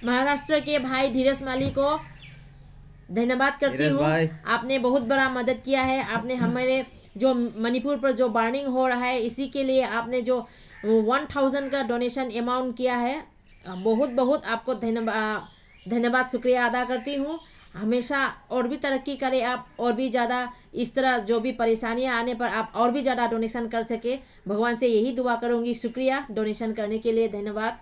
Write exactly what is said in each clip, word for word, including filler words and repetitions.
महाराष्ट्र के भाई धीरज माली को धन्यवाद करती धीरज हूँ। भाई। आपने बहुत बड़ा मदद किया है। आपने हमारे जो मणिपुर पर जो बर्निंग हो रहा है, इसी के लिए आपने जो वन थाउजेंड का डोनेशन अमाउंट किया है, बहुत बहुत आपको धन्यवाद, धन्यवाद, शुक्रिया अदा करती हूँ। हमेशा और भी तरक्की करें आप, और भी ज़्यादा इस तरह जो भी परेशानियाँ आने पर आप और भी ज़्यादा डोनेशन कर सके। भगवान से यही दुआ करूँगी। शुक्रिया डोनेशन करने के लिए, धन्यवाद।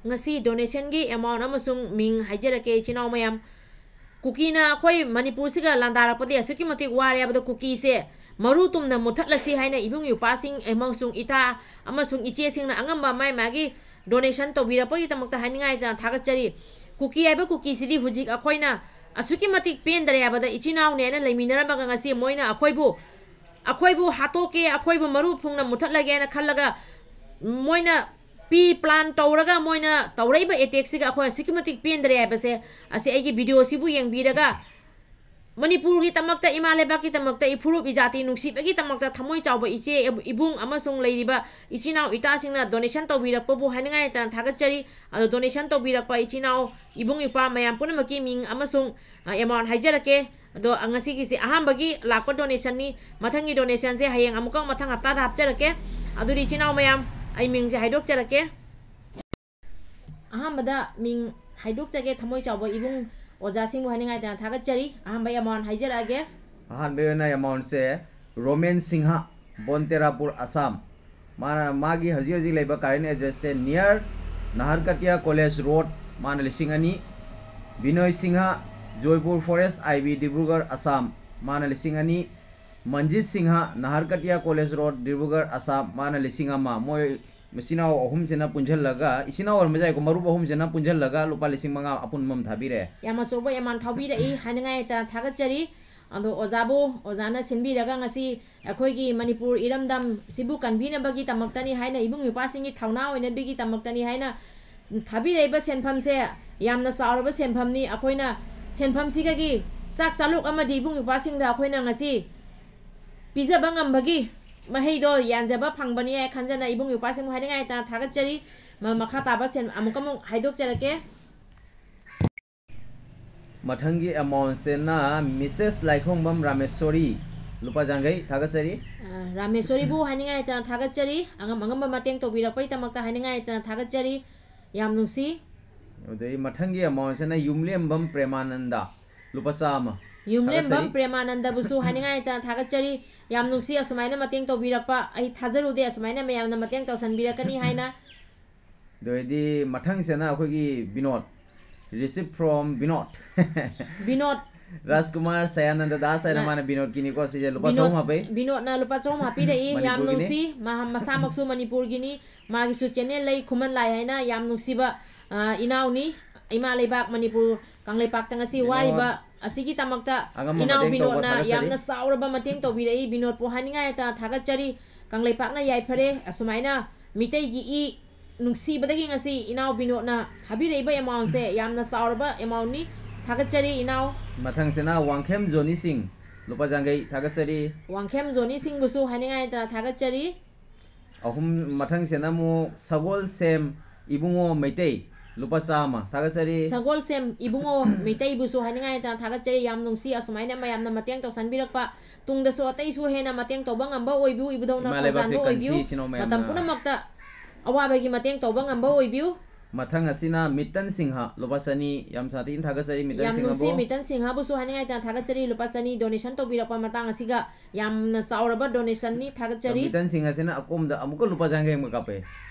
ꯉꯁꯤ ꯗꯣꯅꯦꯁꯟꯒꯤ ꯑꯦꯃꯥꯎꯟ ꯑꯃꯁꯨꯡ ꯃꯤꯡ ꯍꯥꯏꯖꯔꯛꯀꯦ ꯏꯆꯤꯟ ꯏꯅꯥꯎ ꯃꯌꯥꯝ꯫ ꯀꯨꯀꯤꯅ ꯑꯩꯈꯣꯏ ꯃꯅꯤꯄꯨꯔꯁꯤꯒ ꯂꯥꯟꯗꯥꯔꯛꯄꯗꯒꯤ ꯑꯁꯨꯛꯀꯤ ꯃꯇꯤꯛ ꯋꯥꯔꯦ ꯍꯥꯏꯕꯗ ꯀꯨꯀꯤꯁꯦ ꯃꯔꯨ ꯇꯨꯝꯅ ꯃꯨꯠꯊꯠꯂꯁꯤ ꯍꯥꯏꯅ ꯏꯕꯨꯡ ꯏꯄ꯭ꯋꯥꯁꯤꯡ ꯑꯃꯁꯨꯡ ꯏꯇꯥ ꯑꯃꯁꯨꯡ ꯏꯆꯦꯁꯤꯡꯅ ꯑꯉꯝꯕ ꯃꯥꯏ ꯃꯥꯒꯤ ꯗꯣꯅꯦꯁꯟ ꯇꯧꯕꯤꯔꯛꯄꯒꯤꯗꯃꯛꯇ ꯍꯥꯏꯅꯤꯡꯉꯥꯏ ꯊꯥꯒꯠꯆꯔꯤ꯫ ꯀꯨꯀꯤ ꯍꯥꯏꯕ ꯀꯨꯀꯤꯁꯤꯗꯤ ꯍꯧꯖꯤꯛ ꯑꯩꯈꯣꯏꯅ ꯑꯁꯨꯛꯀꯤ ꯃꯇꯤꯛ ꯄꯦꯟꯗꯔꯦ ꯍꯥꯏꯕꯗ ꯏꯆꯤꯟ ꯏꯅꯥꯎꯅꯦꯅ ꯂꯩꯃꯤꯟꯅꯔꯝꯃꯒ ꯉꯁꯤ ꯃꯣꯏꯅ ꯑꯩꯈꯣꯏꯕꯨ ꯑꯩꯈꯣꯏꯕꯨ ꯍꯥꯠꯇꯣꯛꯀꯦ, ꯑꯩꯈꯣꯏꯕꯨ ꯃꯔꯨ ꯐꯨꯡꯅ ꯃꯨꯠꯊꯠꯂꯒꯦꯅ ꯈꯜꯂꯒ ꯃꯣꯏꯅ ꯄ꯭ꯔꯤ ꯄ꯭ꯂꯥꯟ ꯇꯧꯔꯒ ꯃꯣꯏꯅ ꯇꯧꯔꯛꯏꯕ ꯑꯦꯇꯦꯛꯁꯤꯒ ꯑꯩꯈꯣꯏ ꯑꯁꯨꯛꯀꯤ ꯃꯇꯤꯛ ꯄꯦꯟꯗꯔꯦ ꯍꯥꯏꯕꯁꯦ ꯑꯁꯤ ꯑꯩꯒꯤ ꯚꯤꯗꯤꯑꯣꯁꯤꯕꯨ ꯌꯦꯡꯕꯤꯔꯒ ꯃꯅꯤꯄꯨꯔꯒꯤꯗꯃꯛꯇ, ꯏꯃꯥ ꯂꯩꯕꯥꯛꯀꯤꯗꯃꯛꯇ, ꯏꯐꯨꯔꯨꯞ ꯏꯖꯥꯇꯤ ꯅꯨꯡꯁꯤꯕꯒꯤꯗꯃꯛꯇ ꯊꯃꯣꯏ ꯆꯥꯎꯕ ꯏꯆꯦ ꯏꯕꯨꯡ ꯑꯃꯁꯨꯡ ꯂꯩꯔꯤꯕ ꯏꯆꯤꯟ ꯏꯅꯥꯎ ꯏꯇꯥꯁꯤꯡꯅ ꯗꯣꯅꯦꯁꯟ ꯇꯧꯕꯤꯔꯛꯄꯕꯨ ꯍꯥꯏꯅꯤꯡꯉꯥꯏ ꯂꯩꯇꯅ ꯊꯥꯒꯠꯆꯔꯤ꯫ ꯑꯗꯣ ꯗꯣꯅꯦꯁꯟ ꯇꯧꯕꯤꯔꯛꯄ ꯏꯆꯤꯟ ꯏꯅꯥꯎ ꯏꯕꯨꯡ ꯏꯄ꯭ꯋꯥ ꯃꯌꯥꯝ ꯄꯨꯝꯅꯃꯛꯀꯤ ꯃꯤꯡ ꯑꯃꯁꯨꯡ ꯑꯦꯃꯥꯎꯟ ꯍꯥꯏꯖꯔꯛꯀꯦ꯫ ꯑꯗꯣ ꯉꯁꯤꯒꯤꯁꯦ ꯑꯍꯥꯟꯕꯒꯤ ꯂꯥꯛꯄ ꯗꯣꯅꯦꯁꯟꯅꯤ꯫ ꯃꯊꯪꯒꯤ ꯗꯣꯅꯦꯁꯟꯁꯦ ꯍꯌꯦꯡ ꯑꯃꯨꯛꯀ ꯃꯊꯪ ꯍꯞꯇꯥꯗ ꯍꯥꯞꯆꯔꯛꯀꯦ꯫ ꯑꯗꯨꯗꯤ ꯏꯆꯤꯟ ꯏꯅꯥꯎ ꯃꯌꯥꯝ, ꯑꯩ ꯃꯤꯡꯁꯦ ꯍꯥꯏꯗꯣꯛꯆꯔꯛꯀꯦ꯫ ꯑꯍꯥꯟꯕꯗ ꯃꯤꯡ ꯍꯥꯏꯗꯣꯛꯆꯒꯦ꯫ ꯊꯃꯣꯏ ꯆꯥꯎꯕ ꯏꯕꯨꯡ ꯑꯣꯖꯥꯁꯤꯡꯕꯨ ꯍꯥꯏꯅꯤꯡꯉꯥꯏ ꯂꯩꯇꯅ ꯊꯥꯒꯠꯆꯔꯤ꯫ ꯑꯍꯥꯟꯕ ꯑꯦꯃꯥꯎꯟ ꯍꯥꯏꯖꯔꯛꯑꯒꯦ꯫ ꯑꯍꯥꯟꯕꯒꯤ ꯑꯣꯏꯅ ꯑꯦꯃꯥꯎꯟꯁꯦ ꯔꯣꯃꯦꯟ ꯁꯤꯡꯍ, ꯕꯣꯟꯇꯦꯔꯥꯄꯨꯔ, ꯑꯁꯥꯝ꯫ ꯃꯥꯅ, ꯃꯥꯒꯤ ꯍꯧꯖꯤꯛ ꯍꯧꯖꯤꯛ ꯂꯩꯕ ꯀꯔꯦꯟ ꯑꯦꯗ꯭ꯔꯦꯁꯁꯦ ꯅꯤꯌꯔ ꯅꯍꯔꯀꯇꯤꯌꯥ ꯀꯣꯂꯦꯖ ꯔꯣꯗ, ꯃꯥꯅ ꯂꯤꯁꯤꯡ ꯑꯅꯤ꯫ ꯕꯤꯅꯣꯏ ꯁꯤꯡꯍ, ꯖꯣꯏꯄꯨꯔ ꯐꯣꯔꯦꯁ ꯑꯥꯏ ꯕꯤ, ꯗꯤꯕ꯭ꯔꯨꯒꯔ, ꯑꯁꯥꯝ꯫ ꯃꯥꯅ ꯂꯤꯁꯤꯡ ꯑꯅꯤ꯫ ꯃꯟꯖꯤꯠ ꯁꯤꯡꯍ, ꯅꯍꯔꯀꯇꯤꯌꯥ ꯀꯣꯂꯦꯖ ꯔꯣꯗ, ꯗꯤꯕ꯭ꯔꯨꯒꯔ, ꯑꯁꯥꯝ꯫ ꯃꯥꯅ ꯂꯤꯁꯤꯡ ꯑꯃ꯫ ꯃꯣꯏ ꯃꯆꯤꯟ ꯃꯅꯥꯎ ꯑꯍꯨꯝꯁꯤꯅ ꯄꯨꯟꯁꯤꯜꯂꯒ, ꯏꯆꯤꯟ ꯏꯅꯥꯎ ꯑꯣꯏꯔꯝꯕꯁꯨ ꯌꯥꯏꯀꯣ, ꯃꯔꯨꯞ ꯑꯍꯨꯝꯁꯤꯅ ꯄꯨꯟꯁꯤꯜꯂꯒ ꯂꯨꯄꯥ ꯂꯤꯁꯤꯡ ꯃꯉꯥ ꯑꯄꯨꯟꯕ ꯑꯃ ꯊꯥꯕꯤꯔꯛꯑꯦ꯫ ꯌꯥꯝ ꯑꯆꯧꯕ ꯑꯦꯃꯥꯎꯟ ꯊꯥꯕꯤꯔꯛꯏ ꯍꯥꯏꯅꯤꯡꯉꯥꯏ ꯂꯩꯇꯅ ꯊꯥꯒꯠꯆꯔꯤ꯫ ꯑꯗꯣ ꯑꯣꯖꯥꯕꯨ, ꯑꯣꯖꯥꯅ ꯁꯤꯟꯕꯤꯔꯒ ꯉꯁꯤ ꯑꯩꯈꯣꯏꯒꯤ ꯃꯅꯤꯄꯨꯔ ꯏꯔꯝꯗꯝꯁꯤꯕꯨ ꯀꯟꯕꯤꯅꯕꯒꯤꯗꯃꯛꯇꯅꯤ ꯍꯥꯏꯅ, ꯏꯕꯨꯡ ꯏꯄ꯭ꯋꯥꯁꯤꯡꯒꯤ ꯊꯧꯅꯥ ꯑꯣꯏꯅꯕꯒꯤꯗꯃꯛꯇꯅꯤ ꯍꯥꯏꯅ ꯊꯥꯕꯤꯔꯛꯏꯕ ꯁꯦꯟꯐꯝꯁꯦ ꯌꯥꯝꯅ ꯆꯥꯎꯔꯕ ꯁꯦꯟꯐꯝꯅꯤ꯫ ꯑꯩꯈꯣꯏꯅ ꯁꯦꯟꯐꯝꯁꯤꯗꯒꯤ ꯆꯥꯛ ꯆꯥꯂꯨꯛ ꯑꯃꯗꯤ ꯏꯕꯨꯡ ꯏꯄ꯭ꯋꯥꯁꯤꯡꯗ ꯑꯩꯈꯣꯏꯅ ꯉꯁꯤ ꯄꯤꯖꯕ ꯉꯝꯕꯒꯤ ꯃꯍꯩꯗꯣ ꯌꯥꯟꯖꯕ ꯐꯪꯕꯅꯤ ꯍꯥꯏ ꯈꯟꯖꯅ ꯏꯕꯨꯡ ꯏꯄ꯭ꯋꯥꯁꯤꯡꯕꯨ ꯍꯥꯏꯅꯤꯡꯉꯥꯏ ꯂꯩꯇꯅ ꯊꯥꯒꯠꯆꯔꯤ꯫ ꯃ-, ꯃꯈꯥ ꯇꯥꯕ ꯁꯦꯟ ꯑꯃꯨꯛꯀ ꯑꯃꯨꯛ ꯍꯥꯏꯗꯣꯛꯆꯔꯛꯀꯦ꯫ ꯃꯊꯪꯒꯤ amount ꯁꯤꯅ ꯃꯤꯁꯦꯁ ꯂꯥꯏꯈꯣꯡꯕꯝ ꯔꯥꯃꯦꯁꯣꯔꯤ, ꯂꯨꯄꯥ ꯌꯥꯡꯈꯩ, ꯊꯥꯒꯠꯆꯔꯤ꯫ ꯑ, ꯔꯥꯃꯦꯁꯣꯔꯤꯕꯨ ꯍꯥꯏꯅꯤꯡꯉꯥꯏ ꯂꯩꯇꯅ ꯊꯥꯒꯠꯆꯔꯤ꯫ ꯑꯉꯝ ꯑꯉꯝꯕ ꯃꯇꯦꯡ ꯇꯧꯕꯤꯔꯛꯄꯒꯤꯗꯃꯛꯇ ꯍꯥꯏꯅꯤꯡꯉꯥꯏ ꯂꯩꯇꯅ ꯊꯥꯒꯠꯆꯔꯤ꯫ ꯌꯥꯝ ꯅꯨꯡꯁꯤ꯫ ꯑꯗꯩ ꯃꯊꯪꯒꯤ amount ꯁꯤꯅ ꯌꯨꯝꯂꯦꯝꯕꯝ ꯄ꯭ꯔꯦꯃꯥꯅꯟꯗ, ꯂꯨꯄꯥ ꯆꯥꯝꯃ꯫ ꯌꯨꯝꯂꯦꯝꯕꯝ ꯊꯥꯒꯠꯆꯔꯤ꯫ ꯄ꯭ꯔꯦꯃꯥꯅꯟꯗꯕꯨꯁꯨ ꯍꯥꯏꯅꯤꯡꯉꯥꯏ ꯂꯩꯇꯅ ꯊꯥꯒꯠꯆꯔꯤ꯫ ꯌꯥꯝ ꯅꯨꯡꯁꯤ, ꯑꯁꯨꯃꯥꯏꯅ ꯃꯇꯦꯡ ꯇꯧꯕꯤꯔꯛꯄ ꯑꯩ ꯊꯥꯖꯔꯨꯗꯦ, ꯑꯁꯨꯃꯥꯏꯅ ꯃꯌꯥꯝꯅ ꯃꯇꯦꯡ ꯇꯧꯁꯟꯕꯤꯔꯛꯀꯅꯤ ꯍꯥꯏꯅ꯫ ꯑꯗꯨ ꯑꯣꯏꯔꯗꯤ ꯃꯊꯪꯁꯤꯅ ꯑꯩꯈꯣꯏꯒꯤ ꯕꯤꯅꯣꯗ, receipt from ꯕꯤꯅꯣꯗ꯫ ꯕꯤꯅꯣꯗ꯫ ꯔꯥꯖꯀꯨꯃꯥꯔ ꯁꯌꯥꯅꯟꯗ ꯗꯥꯁ ꯍꯥꯏꯅ ꯅ-, ꯃꯥꯅ ꯕꯤꯅꯣꯗꯀꯤꯅꯤꯀꯣ, ꯁꯤꯁꯦ ꯂꯨꯄꯥ ꯕꯤꯅꯣꯗ, ꯆꯍꯨꯝ ꯍꯥꯞꯄꯛꯏ꯫ ꯕꯤꯅꯣꯗꯅ ꯂꯨꯄꯥ ꯆꯍꯨꯝ ꯍꯥꯞꯄꯤꯔꯛꯏ꯫ ꯌꯥꯝ ꯃꯅꯤꯄꯨꯔꯒꯤꯅꯤ꯫ ꯅꯨꯡꯁꯤ꯫ ꯃꯍꯥ-, ꯃꯁꯥꯃꯛꯁꯨ ꯃꯅꯤꯄꯨꯔꯒꯤꯅꯤ꯫ ꯃꯥꯒꯤꯁꯨ channel ꯂꯩ, ꯈꯨꯃꯟ ꯂꯥꯏ ꯍꯥꯏꯅ, ꯌꯥꯝ ꯅꯨꯡꯁꯤꯕ, ꯑ, ꯏꯅꯥꯎꯅꯤ꯫ ꯏꯃꯥ ꯂꯩꯕꯥꯛ ꯃꯅꯤꯄꯨꯔ ꯀꯪꯂꯩꯄꯥꯛꯇ ꯉꯁꯤ ꯕꯤꯅꯣꯗ, ꯋꯥꯔꯤꯕ ꯑꯁꯤꯒꯤꯗꯃꯛꯇ ꯑꯉꯝꯕ ꯏꯅꯥꯎ ꯃꯇꯦꯡ ꯇꯧꯕ ꯕꯤꯅꯣꯗꯅ ꯊꯥꯒꯠꯆꯔꯤ꯫ ꯌꯥꯝꯅ ꯆꯥꯎꯔꯕ ꯃꯇꯦꯡ ꯇꯧꯕꯤꯔꯛꯏ꯫ ꯕꯤꯅꯣꯗꯄꯨ ꯍꯥꯏꯅꯤꯡꯉꯥꯏ ꯂꯩꯇꯅ ꯊꯥꯒꯠꯆꯔꯤ꯫ ꯀꯪꯂꯩꯄꯥꯛꯅ ꯌꯥꯏꯐꯔꯦ꯫ ꯑꯁꯨꯃꯥꯏꯅ ꯃꯤꯇꯩꯒꯤ ꯏ ꯅꯨꯡꯁꯤꯕꯗꯒꯤ ꯉꯁꯤ ꯏꯅꯥꯎ ꯕꯤꯅꯣꯗꯅ ꯊꯥꯕꯤꯔꯛꯏꯕ amount ꯁꯦ ꯌꯥꯝꯅ ꯆꯥꯎꯔꯕ amount ꯅꯤ꯫ ꯊꯥꯒꯠꯆꯔꯤ ꯏꯅꯥꯎ꯫ ꯃꯊꯪꯁꯤꯅ ꯋꯥꯡꯈꯦꯝ ꯖꯣꯅꯤ ꯁꯤꯡ, ꯂꯨꯄꯥ ꯌꯥꯡꯈꯩ, ꯊꯥꯒꯠꯆꯔꯤ꯫ ꯋꯥꯡꯈꯦꯝ ꯖꯣꯅꯤ ꯁꯤꯡꯕꯨꯁꯨ ꯍꯥꯏꯅꯤꯡꯉꯥꯏ ꯂꯩꯇꯅ ꯊꯥꯒꯠꯆꯔꯤ꯫ ꯑꯍꯨꯝ, ꯃꯊꯪꯁꯤꯅ ꯑꯃꯨꯛ ꯁꯒꯣꯜꯁꯦꯝ ꯏꯕꯨꯡꯉꯣ ꯃꯩꯇꯩ, ꯂꯨꯄꯥ ꯆꯥꯝꯃ, ꯊꯥꯒꯠꯆꯔꯤ꯫ ꯁꯒꯣꯜꯁꯦꯝ ꯏꯕꯨꯡꯉꯣ ꯃꯩꯇꯩꯕꯨꯁꯨ ꯍꯥꯏꯅꯤꯡꯉꯥꯏ ꯂꯩꯇꯅ ꯊꯥꯒꯠꯆꯔꯤ꯫ ꯌꯥꯝ ꯅꯨꯡꯁꯤ, ꯑꯁꯨꯃꯥꯏꯅ ꯃꯌꯥꯝꯅ ꯃꯇꯦꯡ ꯇꯧꯁꯟꯕꯤꯔꯛꯄ꯫ ꯇꯨꯡꯗꯁꯨ ꯑꯇꯩꯁꯨ ꯍꯦꯟꯅ ꯃꯇꯦꯡ ꯇꯧꯕ ꯉꯝꯕ ꯑꯣꯏꯕꯤꯌꯨ, ꯏꯕꯨꯙꯧꯅ ꯏꯃꯥ ꯂꯩꯕꯥꯛꯁꯦ ꯊꯧꯖꯥꯟꯕ ꯑꯣꯏꯕꯤꯌꯨ꯫ ꯀꯟꯕꯤꯁꯤꯅꯣ ꯃꯌꯥꯝꯅ꯫ ꯃꯇꯝ ꯄꯨꯝꯅꯃꯛꯇ ꯑꯋꯥꯕꯒꯤ ꯃꯇꯦꯡ ꯇꯧꯕ ꯉꯝꯕ ꯑꯣꯏꯕꯤꯌꯨ꯫ ꯃꯊꯪ ꯑꯁꯤꯅ ꯃꯤꯇꯟ ꯁꯤꯡꯍ, ꯂꯨꯄꯥ ꯆꯅꯤ, ꯌꯥꯝ ꯁꯥꯊꯤꯅ ꯊꯥꯒꯠꯆꯔꯤ ꯃꯤꯇꯟ ꯌꯥꯝ ꯅꯨꯡꯁꯤ, ꯁꯤꯡꯍꯕꯨ꯫ ꯃꯤꯇꯟ ꯁꯤꯡꯍꯕꯨꯁꯨ ꯍꯥꯏꯅꯤꯡꯉꯥꯏ ꯂꯩꯇꯅ ꯊꯥꯒꯠꯆꯔꯤ, ꯂꯨꯄꯥ ꯆꯅꯤ donation ꯇꯧꯕꯤꯔꯛꯄ ꯃꯇꯥꯡ ꯑꯁꯤꯒ꯫ ꯌꯥꯝꯅ ꯆꯥꯎꯔꯕ donation ꯅꯤ, ꯊꯥꯒꯠꯆꯔꯤ꯫ ꯃꯤꯇꯟ ꯁꯤꯡꯍꯁꯤꯅ ꯑꯀꯣꯝꯗ ꯑꯃꯨꯛꯀ ꯂꯨꯄꯥ ꯌꯥꯡꯈꯩ ꯑꯃꯒ ꯀꯥꯞꯄꯛꯑꯦ꯫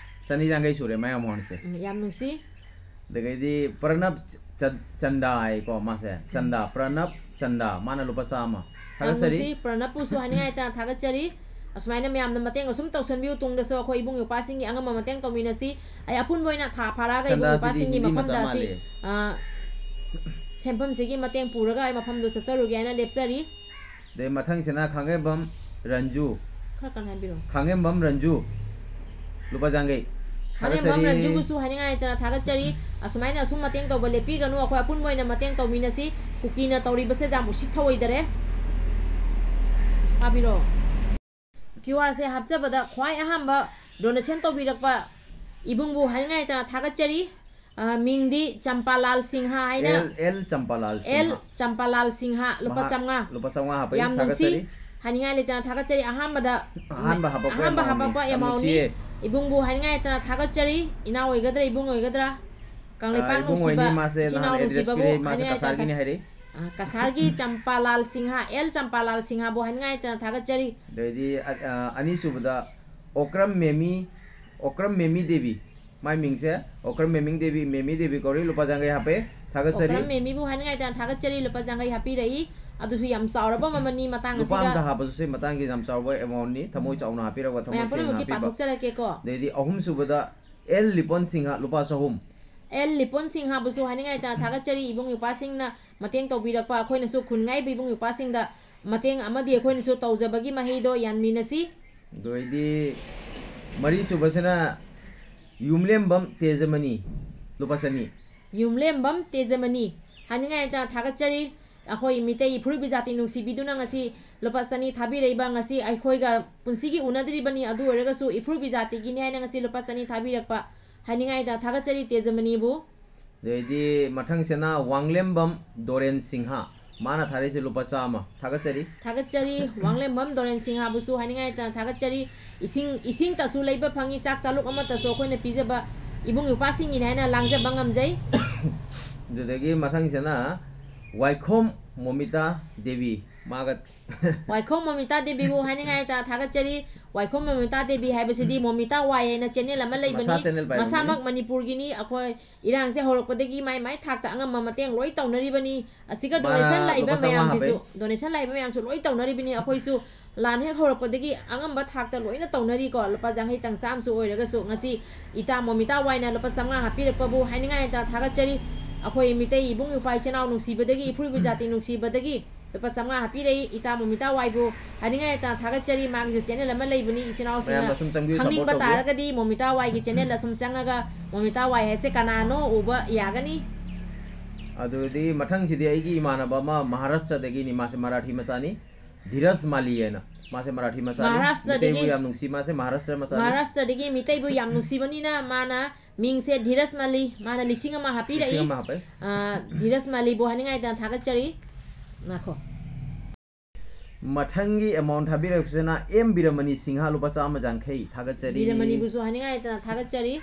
ꯆꯅꯤ ꯌꯥꯡꯈꯩ ꯁꯨꯔꯦ ꯃꯥꯏ amount ꯁꯦ꯫ ꯎꯝ, ꯌꯥꯝ ꯅꯨꯡꯁꯤ꯫ ꯑꯗꯒꯤꯗꯤ ꯄ꯭ꯔꯅꯕ ꯆ-, ꯆꯟꯗꯥ ꯍꯥꯏꯀꯣ ꯃꯥꯁꯦ, ꯆꯟꯗꯥ, ꯄ꯭ꯔꯅꯕ ꯆꯟꯗꯥ, ꯃꯥꯅ ꯂꯨꯄꯥ ꯆꯥꯝꯃ꯫ ꯌꯥꯝ ꯊꯥꯒꯠꯆꯔꯤ꯫ ꯅꯨꯡꯁꯤ, ꯄ꯭ꯔꯅꯕꯄꯨꯁꯨ ꯍꯥꯏꯅꯤꯡꯉꯥꯏ ꯂꯩꯇꯅ ꯊꯥꯒꯠꯆꯔꯤ꯫ ꯑꯁꯨꯃꯥꯏꯅ ꯃꯌꯥꯝꯅ ꯃꯇꯦꯡ ꯑꯁꯨꯝ ꯇꯧꯁꯟꯕꯤꯌꯨ, ꯇꯨꯡꯗꯁꯨ ꯑꯩꯈꯣꯏ ꯏꯕꯨꯡ ꯏꯄ꯭ꯋꯥꯁꯤꯡꯒꯤ ꯑꯉꯝꯕ ꯃꯇꯦꯡ ꯇꯧꯃꯤꯟꯅꯁꯤ꯫ ꯑꯩ ꯑꯄꯨꯟꯕ ꯑꯣꯏꯅ ꯊꯥ ꯐꯥꯔꯛꯑꯒ ꯏꯕꯨꯡ ꯆꯟꯗꯥꯁꯤꯗꯤ ꯏꯄ꯭ꯋꯥꯁꯤꯡꯒꯤ ꯍꯤꯟꯗꯤ ꯃꯐꯝꯗ ꯃꯆꯥ ꯑꯁꯤ, ꯃꯥꯜꯂꯦ꯫ ꯑ, ꯁꯦꯟꯐꯝꯁꯤꯒꯤ ꯃꯇꯦꯡ ꯄꯨꯔꯒ ꯑꯩ ꯃꯐꯝꯗꯨ ꯆꯠꯆꯔꯨꯒꯦ ꯍꯥꯏꯅ ꯂꯦꯞꯆꯔꯤ꯫ ꯑꯗꯩ ꯃꯊꯪꯁꯤꯅ ꯈꯥꯡꯉꯦꯝꯕꯝ ꯔꯟꯖꯨ꯫ ꯈꯔ ꯀꯟꯅ ꯍꯥꯏꯕꯤꯔꯣ꯫ ꯈꯥꯡꯉꯦꯝꯕꯝ ꯔꯟꯖꯨ, ꯂꯨꯄꯥ ꯌꯥꯡꯈꯩ꯫ ꯈꯥꯡꯉꯦꯝꯕꯝ ꯊꯥꯒꯠꯆꯔꯤ꯫ ꯔꯟꯖꯨꯕꯨꯁꯨ ꯍꯥꯏꯅꯤꯡꯉꯥꯏ ꯂꯩꯇꯅ ꯊꯥꯒꯠꯆꯔꯤ꯫ ꯑꯁꯨꯃꯥꯏꯅ ꯑꯁꯨꯝ ꯃꯇꯦꯡ ꯇꯧꯕ ꯂꯦꯞꯄꯤꯒꯅꯨ, ꯑꯩꯈꯣꯏ ꯑꯄꯨꯟꯕ ꯑꯣꯏꯅ ꯃꯇꯦꯡ ꯇꯧꯃꯤꯟꯅꯁꯤ꯫ ꯀꯨꯀꯤꯅ ꯇꯧꯔꯤꯕꯁꯦ ꯌꯥꯝ ꯎꯁꯤꯠ ꯊꯑꯣꯏꯗꯔꯦ꯫ ꯇꯥꯕꯤꯔꯣ꯫ ꯀ꯭ꯌꯨ ꯑꯥꯔꯁꯦ ꯍꯥꯞꯆꯕꯗ ꯈ꯭ꯋꯥꯏ ꯑꯍꯥꯟꯕ ꯗꯣꯅꯦꯁꯟ ꯇꯧꯕꯤꯔꯛꯄ ꯏꯕꯨꯡꯕꯨ ꯍꯥꯏꯅꯤꯡꯉꯥꯏ ꯂꯩꯇꯅ ꯊꯥꯒꯠꯆꯔꯤ꯫ ꯑ, ꯃꯤꯡꯗꯤ ꯆꯝꯄꯥꯂꯥꯜ ꯁꯤꯡꯍ ꯍꯥꯏꯅ꯫ L, L Champalal L Singh. Champalal Singh, ꯂꯨꯄꯥ ꯃꯍꯥꯛ ꯆꯥꯝꯃꯉꯥ꯫ ꯂꯨꯄꯥ ꯆꯥꯝꯃꯉꯥ ꯍꯥꯞꯄꯛꯏ, ꯌꯥꯝ ꯅꯨꯡꯁꯤ꯫ ꯊꯥꯒꯠꯆꯔꯤ꯫ ꯍꯥꯏꯅꯤꯡꯉꯥꯏ ꯂꯩꯇꯅ ꯊꯥꯒꯠꯆꯔꯤ꯫ ꯑꯍꯥꯟꯕꯗ ꯑꯍꯥꯟꯕ ꯍꯥꯞꯄꯛꯄ ꯑꯍꯥꯟꯕ amount ꯅꯤ꯫ ꯍꯥꯞꯄꯛꯄ ꯌꯥꯝ amount ꯅꯤ꯫ ꯅꯨꯡꯁꯤꯌꯦ꯫ ꯏꯕꯨꯡꯕꯨ ꯍꯥꯏꯅꯤꯡꯉꯥꯏ ꯂꯩꯇꯅ ꯊꯥꯒꯠꯆꯔꯤ꯫ ꯏꯅꯥꯎ ꯑꯣꯏꯒꯗ꯭ꯔꯥ, ꯏꯕꯨꯡ ꯑꯣꯏꯒꯗ꯭ꯔꯥ? ꯀꯪꯂꯩꯄꯥꯛ ꯑ, ꯏꯕꯨꯡ ꯅꯨꯡꯁꯤꯕ, ꯑꯣꯏꯅꯤ, ꯃꯥꯁꯦ ꯏꯆꯤꯟ ꯅꯍꯥꯟ ꯏꯅꯥꯎ address ꯅꯨꯡꯁꯤꯕꯕꯨ ꯄꯤꯔꯛꯏ, ꯃꯥꯁꯦ ꯍꯥꯏꯅꯤꯡꯉꯥꯏ ꯂꯩꯇꯅ ꯀꯁꯥꯔꯒꯤꯅꯤ ꯍꯥꯏꯔꯛꯏ꯫ ꯑ, ꯀꯁꯥꯔꯒꯤ ꯆꯝꯄꯥꯂꯥꯜ ꯁꯤꯡꯍ, ꯑꯦꯜ ꯆꯝꯄꯥꯂꯥꯜ ꯁꯤꯡꯍꯕꯨ ꯍꯥꯏꯅꯤꯡꯉꯥꯏ ꯂꯩꯇꯅ ꯊꯥꯒꯠꯆꯔꯤ꯫ ꯑꯗꯩꯗꯤ, ꯑ, ꯑ, ꯑꯅꯤꯁꯨꯕꯗ ꯑꯣꯀ꯭ꯔꯝ ꯃꯦꯃꯤ, ꯑꯣꯀ꯭ꯔꯝ ꯃꯦꯃꯤ ꯗꯦꯕꯤ꯫ ꯃꯥꯏ ꯃꯤꯡꯁꯦ ꯑꯣꯀ꯭ꯔꯝ ꯃꯦꯃꯤ ꯗꯦꯕꯤ, ꯃꯦꯃꯤ ꯗꯦꯕꯤ ꯀꯧꯔꯤ, ꯂꯨꯄꯥ ꯌꯥꯡꯈꯩ ꯍꯥꯞꯄꯦ, ꯊꯥꯒꯠꯆꯔꯤ꯫ ꯑꯣꯀ꯭ꯔꯝ ꯃꯦꯃꯤꯕꯨ ꯍꯥꯏꯅꯤꯡꯉꯥꯏ ꯂꯩꯇꯅ ꯊꯥꯒꯠꯆꯔꯤ, ꯂꯨꯄꯥ ꯌꯥꯡꯈꯩ ꯍꯥꯞꯄꯤꯔꯛꯏ꯫ ꯑꯗꯨꯁꯨ ꯌꯥꯝ ꯆꯥꯎꯔꯕ ꯃꯃꯜꯅꯤ꯫ ꯃꯇꯥꯡ ꯂꯨꯄꯥ ꯑꯁꯤꯒ ꯑꯝꯇ ꯍꯥꯞꯄꯁꯨ ꯁꯤ ꯃꯇꯥꯡꯒꯤ ꯌꯥꯝ ꯆꯥꯎꯕ amount ꯅꯤ, ꯊꯃꯣꯏ ꯆꯥꯎꯅ ꯍꯥꯞꯄꯤꯔꯛꯄ, ꯊꯃꯣꯏ ꯃꯌꯥꯝ ꯁꯦꯡꯅ ꯄꯨꯝꯅꯃꯛꯀꯤ ꯍꯥꯞꯄꯤꯕ꯫ ꯄꯥꯊꯣꯛꯆꯔꯛꯀꯦꯀꯣ꯫ ꯑꯗꯩꯗꯤ ꯑꯍꯨꯝꯁꯨꯕꯗ ꯑꯦꯜ ꯂꯤꯄꯣꯟ ꯁꯤꯡꯍ, ꯂꯨꯄꯥ ꯆꯍꯨꯝ꯫ ꯑꯦꯜ ꯂꯤꯄꯣꯟ ꯁꯤꯡꯍꯕꯨꯁꯨ ꯍꯥꯏꯅꯤꯡꯉꯥꯏ ꯂꯩꯇꯅ ꯊꯥꯒꯠꯆꯔꯤ꯫ ꯏꯕꯨꯡ ꯏꯄ꯭ꯋꯥꯁꯤꯡꯅ ꯃꯇꯦꯡ ꯇꯧꯕꯤꯔꯛꯄ, ꯑꯩꯈꯣꯏꯅꯁꯨ ꯈꯨꯟꯉꯥꯏꯕ ꯏꯕꯨꯡ ꯏꯄ꯭ꯋꯥꯁꯤꯡꯗ ꯃꯇꯦꯡ ꯑꯃꯗꯤ ꯑꯩꯈꯣꯏꯅꯁꯨ ꯇꯧꯖꯕꯒꯤ ꯃꯍꯩꯗꯣ ꯌꯥꯟꯃꯤꯟꯅꯁꯤ꯫ ꯑꯗꯨ ꯑꯣꯏꯗꯤ ꯃꯔꯤꯁꯨꯕꯁꯤꯅ ꯌꯨꯝꯂꯦꯝꯕꯝ ꯇꯦꯖꯃꯅꯤ, ꯂꯨꯄꯥ ꯆꯅꯤ꯫ ꯌꯨꯝꯂꯦꯝꯕꯝ ꯇꯦꯖꯃꯅꯤ ꯍꯥꯏꯅꯤꯡꯉꯥꯏ ꯂꯩꯇꯅ ꯊꯥꯒꯠꯆꯔꯤ꯫ ꯑꯩꯈꯣꯏ ꯃꯤꯇꯩ ꯏꯐꯨꯔꯨꯞ ꯏꯖꯥꯇꯤ ꯅꯨꯡꯁꯤꯕꯤꯗꯨꯅ ꯉꯁꯤ ꯂꯨꯄꯥ ꯆꯅꯤ ꯊꯥꯕꯤꯔꯛꯏꯕ, ꯉꯁꯤ ꯑꯩꯈꯣꯏꯒ ꯄꯨꯟꯁꯤꯒꯤ ꯎꯅꯗ꯭ꯔꯤꯕꯅꯤ, ꯑꯗꯨ ꯑꯣꯏꯔꯒꯁꯨ ꯏꯐꯨꯔꯨꯞ ꯏꯖꯥꯇꯤꯒꯤꯅꯤ ꯍꯥꯏꯅ ꯉꯁꯤ ꯂꯨꯄꯥ ꯆꯅꯤ ꯊꯥꯕꯤꯔꯛꯄ ꯍꯥꯏꯅꯤꯡꯉꯥꯏꯗ ꯊꯥꯒꯠꯆꯔꯤ ꯇꯦꯖꯃꯅꯤꯕꯨ꯫ ꯑꯗꯩꯗꯤ ꯃꯊꯪꯁꯤꯅ ꯋꯥꯡꯂꯦꯝꯕꯝ ꯗꯣꯔꯦꯟ ꯁꯤꯡꯍ, ꯃꯥꯅ ꯊꯥꯔꯛꯏꯁꯦ ꯂꯨꯄꯥ ꯆꯥꯝꯃ, ꯊꯥꯒꯠꯆꯔꯤ꯫ ꯊꯥꯒꯠꯆꯔꯤ꯫ ꯋꯥꯡꯂꯦꯝꯕꯝ ꯗꯣꯔꯦꯟ ꯁꯤꯡꯍꯕꯨꯁꯨ ꯍꯥꯏꯅꯤꯡꯉꯥꯏ ꯂꯩꯇꯅ ꯊꯥꯒꯠꯆꯔꯤ꯫ ꯏꯁꯤꯡ, ꯏꯁꯤꯡꯇꯁꯨ ꯂꯩꯕ ꯐꯪꯉꯤ, ꯆꯥꯛ ꯆꯥꯂꯨꯛ ꯑꯃꯠꯇꯁꯨ ꯑꯩꯈꯣꯏꯅ ꯄꯤꯖꯕ ꯏꯕꯨꯡ ꯏꯄ꯭ꯋꯥꯁꯤꯡꯒꯤꯅꯤ ꯍꯥꯏꯅ ꯂꯥꯡꯖꯕ ꯉꯝꯖꯩ꯫ ꯑꯗꯨꯗꯒꯤ ꯃꯊꯪꯁꯤꯅ ꯋꯥꯏꯈꯣꯝ ꯃꯣꯃꯤꯇꯥ ꯗꯦꯕꯤ, ꯃꯥꯒ ꯋꯥꯏꯈꯣꯝ ꯃꯣꯃꯤꯇꯥ ꯗꯦꯕꯤꯕꯨ ꯍꯥꯏꯅꯤꯡꯉꯥꯏ ꯂꯩꯇꯅ ꯊꯥꯒꯠꯆꯔꯤ꯫ ꯋꯥꯏꯈꯣꯝ ꯃꯣꯃꯤꯇꯥ ꯗꯦꯕꯤ ꯍꯥꯏꯕꯁꯤꯗꯤ ꯃꯣꯃꯤꯇꯥ ꯋꯥꯏ ꯍꯥꯏꯅ ꯆꯦꯅꯦꯜ ꯑꯃ ꯂꯩꯕꯅꯤ꯫ ꯃꯁꯥ ꯆꯦꯅꯦꯜ ꯄꯥꯏꯕꯅꯤ꯫ ꯃꯁꯥꯃꯛ ꯃꯅꯤꯄꯨꯔꯒꯤꯅꯤ꯫ ꯑꯩꯈꯣꯏ ꯏꯔꯥꯡꯁꯦ ꯍꯧꯔꯛꯄꯗꯒꯤ ꯃꯥꯏ ꯃꯥꯏ ꯊꯥꯛꯇ ꯑꯉꯝꯕ ꯃꯇꯦꯡ ꯂꯣꯏ ꯇꯧꯅꯔꯤꯕꯅꯤ꯫ ꯑꯁꯤꯒ ꯃꯥꯅ ꯗꯣꯅꯦꯁꯟ ꯂꯥꯛꯏꯕ ꯂꯨꯄꯥ ꯆꯥꯝꯃꯉꯥ ꯃꯌꯥꯝꯁꯤꯁꯨ, ꯍꯥꯞꯄꯦ꯫ ꯗꯣꯅꯦꯁꯟ ꯂꯥꯛꯏꯕ ꯃꯌꯥꯝꯁꯨ ꯂꯣꯏ ꯇꯧꯅꯔꯤꯕꯅꯤ꯫ ꯑꯩꯈꯣꯏꯁꯨ ꯂꯥꯟ ꯍꯦꯛ ꯍꯧꯔꯛꯄꯗꯒꯤ ꯑꯉꯝꯕ ꯊꯥꯛꯇ ꯂꯣꯏꯅ ꯇꯧꯅꯔꯤꯀꯣ꯫ ꯂꯨꯄꯥ ꯌꯥꯡꯈꯩ ꯇꯪ ꯆꯥꯝꯃꯁꯨ ꯑꯣꯏꯔꯒꯁꯨ ꯉꯁꯤ ꯏꯇꯥ ꯃꯣꯃꯤꯇꯥ ꯋꯥꯏꯅ ꯂꯨꯄꯥ ꯆꯥꯝꯃꯉꯥ ꯍꯥꯞꯄꯤꯔꯛꯄꯕꯨ ꯍꯥꯏꯅꯤꯡꯉꯥꯏ ꯂꯩꯇꯅ ꯊꯥꯒꯠꯆꯔꯤ꯫ ꯑꯩꯈꯣꯏ ꯃꯤꯇꯩ ꯏꯕꯨꯡ ꯏꯄ꯭ꯋꯥ ꯏꯆꯤꯟ ꯏꯅꯥꯎ ꯅꯨꯡꯁꯤꯕꯗꯒꯤ, ꯏꯐꯨꯔꯨꯞ ꯏꯖꯥꯇꯤ ꯅꯨꯡꯁꯤꯕꯗꯒꯤ ꯂꯨꯄꯥ ꯆꯥꯝꯃꯉꯥ ꯍꯥꯞꯄꯤꯔꯛꯏ꯫ ꯏꯇꯥ ꯃꯣꯃꯤꯇꯥ ꯋꯥꯏꯕꯨ ꯍꯥꯏꯅꯤꯡꯉꯥꯏ ꯂꯩꯇꯅ ꯊꯥꯒꯠꯆꯔꯤ꯫ ꯃꯥꯒꯤꯁꯨ ꯆꯦꯅꯦꯜ ꯑꯃ ꯂꯩꯕꯅꯤ, ꯏꯆꯤꯟ ꯏꯅꯥꯎꯁꯤꯡꯅ ꯃꯌꯥꯝꯅ ꯁꯨꯝ ꯆꯪꯕꯤꯌꯨ, ꯈꯪꯅꯤꯡꯕ support ꯇꯧꯕꯤꯌꯨ꯫ ꯇꯥꯔꯒꯗꯤ ꯃꯣꯃꯤꯇꯥ ꯋꯥꯏꯒꯤ ꯆꯦꯅꯦꯜꯗ ꯁꯨꯝ ꯆꯪꯉꯒ ꯃꯣꯃꯤꯇꯥ ꯋꯥꯏ ꯍꯥꯏꯁꯦ ꯀꯅꯥꯅꯣ ꯎꯕ ꯌꯥꯒꯅꯤ꯫ ꯑꯗꯨꯗꯤ ꯃꯊꯪꯁꯤꯗꯤ ꯑꯩꯒꯤ ꯏꯃꯥꯟꯅꯕ ꯑꯃ ꯃꯍꯥꯔꯥꯁꯇ꯭ꯔꯗꯒꯤꯅꯤ, ꯃꯥꯁꯦ ꯃꯔꯥꯊꯤ ꯃꯆꯥꯅꯤ꯫ ꯙꯤꯔꯖ ꯃꯥꯂꯤ ꯍꯥꯏꯅ꯫ ꯃꯥꯁꯦ ꯃꯔꯥꯊꯤ ꯃꯆꯥꯅꯤ꯫ ꯃꯍꯥꯔꯥꯁꯇ꯭ꯔꯗꯒꯤ ꯃꯤꯇꯩꯕꯨ ꯌꯥꯝ ꯅꯨꯡꯁꯤ꯫ ꯃꯥꯁꯦ ꯃꯍꯥꯔꯥꯁꯇ꯭ꯔ ꯃꯆꯥꯅꯤ꯫ ꯃꯍꯥꯔꯥꯁꯇ꯭ꯔꯗꯒꯤ ꯃꯤꯇꯩꯕꯨ ꯌꯥꯝ ꯅꯨꯡꯁꯤꯕꯅꯤꯅ ꯃꯥꯅ ꯃꯤꯡꯁꯦ ꯙꯤꯔꯖ ꯃꯥꯂꯤ, ꯃꯥꯅ ꯂꯤꯁꯤꯡ ꯑꯃ ꯍꯥꯞꯄꯤꯔꯛꯏ꯫ ꯂꯤꯁꯤꯡ ꯑꯃ ꯍꯥꯞꯄꯦ꯫ ꯑ, ꯙꯤꯔꯖ ꯃꯥꯂꯤꯕꯨ ꯍꯥꯏꯅꯤꯡꯉꯥꯏ ꯂꯩꯇꯅ ꯊꯥꯒꯠꯆꯔꯤ꯫ ꯉꯥꯏꯈꯣ꯫ ꯃꯊꯪꯒꯤ amount ꯊꯥꯕꯤꯔꯛꯄꯁꯤꯅ ꯑꯦꯝ ꯕꯤꯔꯃꯅꯤ ꯁꯤꯡꯍ, ꯂꯨꯄꯥ ꯆꯥꯝꯃ ꯌꯥꯡꯈꯩ꯫ ꯊꯥꯒꯠꯆꯔꯤ꯫ ꯕꯤꯔꯃꯅꯤꯕꯨꯁꯨ ꯍꯥꯏꯅꯤꯡꯉꯥꯏ ꯂꯩꯇꯅ ꯊꯥꯒꯠꯆꯔꯤ꯫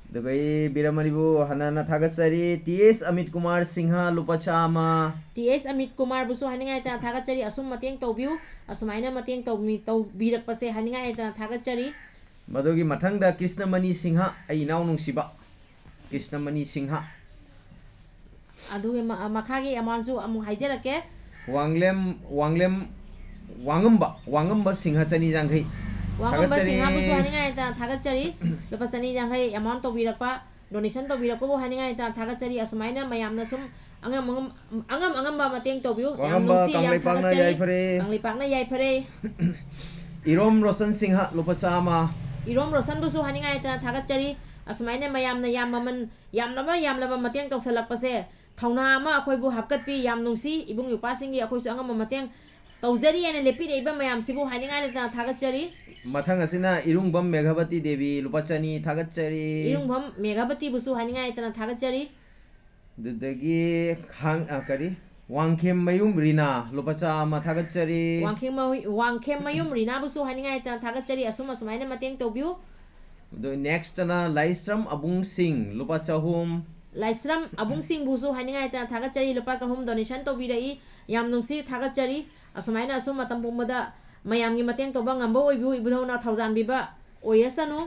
ꯑꯗꯨꯒ ꯑꯩ ꯕꯤꯔꯃꯅꯤꯕꯨ ꯍꯟꯅ ꯍꯟꯅ ꯊꯥꯒꯠꯆꯔꯤ꯫ ꯇꯤ ꯑꯦꯁ ꯑꯃꯤꯠ ꯀꯨꯃꯥꯔ ꯁꯤꯡꯍ, ꯂꯨꯄꯥ ꯆꯥꯝꯃ꯫ ꯇꯤ ꯑꯦꯁ ꯑꯃꯤꯠ ꯀꯨꯃꯥꯔꯕꯨꯁꯨ ꯍꯥꯏꯅꯤꯡꯉꯥꯏ ꯂꯩꯇꯅ ꯊꯥꯒꯠꯆꯔꯤ꯫ ꯑꯁꯨꯝ ꯃꯇꯦꯡ ꯇꯧꯕꯤꯌꯨ, ꯑꯁꯨꯃꯥꯏꯅ ꯃꯇꯦꯡ ꯇꯧꯕꯤ-, ꯇꯧꯕꯤꯔꯛꯄꯁꯦ ꯍꯥꯏꯅꯤꯡꯉꯥꯏ ꯂꯩꯇꯅ ꯊꯥꯒꯠꯆꯔꯤ꯫ ꯃꯗꯨꯒꯤ ꯃꯊꯪꯗ ꯀ꯭ꯔꯤꯁꯅꯃꯅꯤ ꯁꯤꯡꯍ, ꯑꯩ ꯏꯅꯥꯎ ꯅꯨꯡꯁꯤꯕ ꯀ꯭ꯔꯤꯁꯅꯃꯅꯤ ꯁꯤꯡꯍ꯫ ꯑꯗꯨꯒꯤ ꯃ-, ꯃꯈꯥꯒꯤ amountꯁꯨ ꯑꯃꯨꯛ ꯍꯥꯏꯖꯔꯛꯀꯦ꯫ ꯋꯥꯡꯂꯦꯝ, ꯋꯥꯡꯂꯦꯝ, ꯋꯥꯉꯝꯕ, ꯋꯥꯉꯝꯕ ꯁꯤꯡꯍ, ꯆꯅꯤ ꯌꯥꯡꯈꯩ꯫ ꯋꯥꯉꯝꯕ ꯊꯥꯒꯠꯆꯔꯤ꯫ ꯁꯤꯡꯍꯕꯨꯁꯨ ꯍꯥꯏꯅꯤꯡꯉꯥꯏ ꯂꯩꯇꯅ ꯊꯥꯒꯠꯆꯔꯤ꯫ ꯂꯨꯄꯥ ꯆꯅꯤ ꯌꯥꯡꯈꯩ amount ꯇꯧꯕꯤꯔꯛꯄ, donation ꯇꯧꯕꯤꯔꯛꯄꯕꯨ ꯍꯥꯏꯅꯤꯡꯉꯥꯏ ꯂꯩꯇꯅ ꯊꯥꯒꯠꯆꯔꯤ꯫ ꯑꯁꯨꯃꯥꯏꯅ ꯃꯌꯥꯝꯅ ꯁꯨꯝ ꯑꯉꯝ ꯑꯉꯝ, ꯑꯉꯝ ꯑꯉꯝꯕ ꯃꯇꯦꯡ ꯇꯧꯕꯤꯌꯨ꯫ ꯌꯥꯝ ꯋꯥꯉꯝꯕ ꯅꯨꯡꯁꯤ, ꯌꯥꯝ ꯀꯪꯂꯩꯄꯥꯛꯅ ꯊꯥꯒꯠꯆꯔꯤ꯫ ꯌꯥꯏꯐꯔꯦ꯫ ꯀꯪꯂꯩꯄꯥꯛꯅ ꯌꯥꯏꯐꯔꯦ꯫ ꯏꯔꯣꯝ ꯔꯣꯁꯟ ꯁꯤꯡꯍ, ꯂꯨꯄꯥ ꯆꯥꯝꯃ꯫ ꯏꯔꯣꯝ ꯔꯣꯁꯟꯕꯨꯁꯨ ꯍꯥꯏꯅꯤꯡꯉꯥꯏ ꯂꯩꯇꯅ ꯊꯥꯒꯠꯆꯔꯤ꯫ ꯑꯁꯨꯃꯥꯏꯅ ꯃꯌꯥꯝꯅ ꯌꯥꯝ ꯃꯃꯜ, ꯌꯥꯝꯂꯕ, ꯌꯥꯝꯂꯕ ꯃꯇꯦꯡ ꯇꯧꯁꯜꯂꯛꯄꯁꯦ ꯊꯧꯅꯥ ꯑꯃ ꯑꯩꯈꯣꯏꯕꯨ ꯍꯥꯞꯀꯠꯄꯤ꯫ ꯌꯥꯝ ꯅꯨꯡꯁꯤ꯫ ꯏꯕꯨꯡ ꯏꯄ꯭ꯋꯥꯁꯤꯡꯒꯤ ꯑꯩꯈꯣꯏꯁꯨ ꯑꯉꯝꯕ ꯃꯇꯦꯡ ꯇꯧꯖꯔꯤ ꯍꯥꯏꯅ ꯂꯦꯞꯄꯤꯔꯛꯏꯕ ꯃꯌꯥꯝꯁꯤꯕꯨ ꯍꯥꯏꯅꯤꯡꯉꯥꯏ ꯂꯩꯇꯅ ꯊꯥꯒꯠꯆꯔꯤ꯫ ꯃꯊꯪ ꯑꯁꯤꯅ ꯏꯔꯨꯡꯕꯝ ꯃꯦꯘꯥꯕꯇꯤ ꯗꯦꯕꯤ, ꯂꯨꯄꯥ ꯆꯅꯤ꯫ ꯊꯥꯒꯠꯆꯔꯤ꯫ ꯏꯔꯨꯡꯕꯝ ꯃꯦꯘꯥꯕꯇꯤꯕꯨꯁꯨ ꯍꯥꯏꯅꯤꯡꯉꯥꯏ ꯂꯩꯇꯅ ꯊꯥꯒꯠꯆꯔꯤ꯫ ꯑꯗꯨꯗꯒꯤ ꯈꯥꯡ-, ꯑ, ꯀꯔꯤ? ꯋꯥꯡꯈꯦꯝ ꯃꯌꯨꯝ ꯔꯤꯅꯥ, ꯂꯨꯄꯥ ꯆꯥꯝꯃ꯫ ꯊꯥꯒꯠꯆꯔꯤ꯫ ꯋꯥꯡꯈꯦꯝ ꯃꯌꯨ-, ꯋꯥꯡꯈꯦꯝ ꯃꯌꯨꯝ ꯔꯤꯅꯥꯕꯨꯁꯨ ꯍꯥꯏꯅꯤꯡꯉꯥꯏ ꯂꯩꯇꯅ ꯊꯥꯒꯠꯆꯔꯤ꯫ ꯑꯁꯨꯝ ꯑꯁꯨꯃꯥꯏꯅ ꯃꯇꯦꯡ ꯇꯧꯕꯤꯌꯨ꯫ ꯑꯗꯨ next ꯇꯅ ꯂꯥꯏꯁ꯭ꯔꯝ ꯑꯕꯨꯡ ꯁꯤꯡ, ꯂꯨꯄꯥ ꯆꯍꯨꯝ꯫ ꯂꯥꯏꯁ꯭ꯔꯝ ꯑꯕꯨꯡ ꯁꯤꯡꯕꯨꯁꯨ ꯍꯥꯏꯅꯤꯡꯉꯥꯏ ꯂꯩꯇꯅ ꯊꯥꯒꯠꯆꯔꯤ꯫ ꯂꯨꯄꯥ ꯆꯍꯨꯝ donation ꯇꯧꯕꯤꯔꯛꯏ꯫ ꯌꯥꯝ ꯅꯨꯡꯁꯤ, ꯊꯥꯒꯠꯆꯔꯤ꯫ ꯑꯁꯨꯃꯥꯏꯅ ꯑꯁꯨꯝ ꯃꯇꯝ ꯄꯨꯝꯕꯗ ꯃꯌꯥꯝꯒꯤ ꯃꯇꯦꯡ ꯇꯧꯕ ꯉꯝꯕ ꯑꯣꯏꯕꯤꯌꯨ, ꯏꯕꯨꯙꯧꯅ ꯊꯧꯖꯥꯟꯕꯤꯕ ꯑꯣꯏꯔꯁꯅꯨ꯫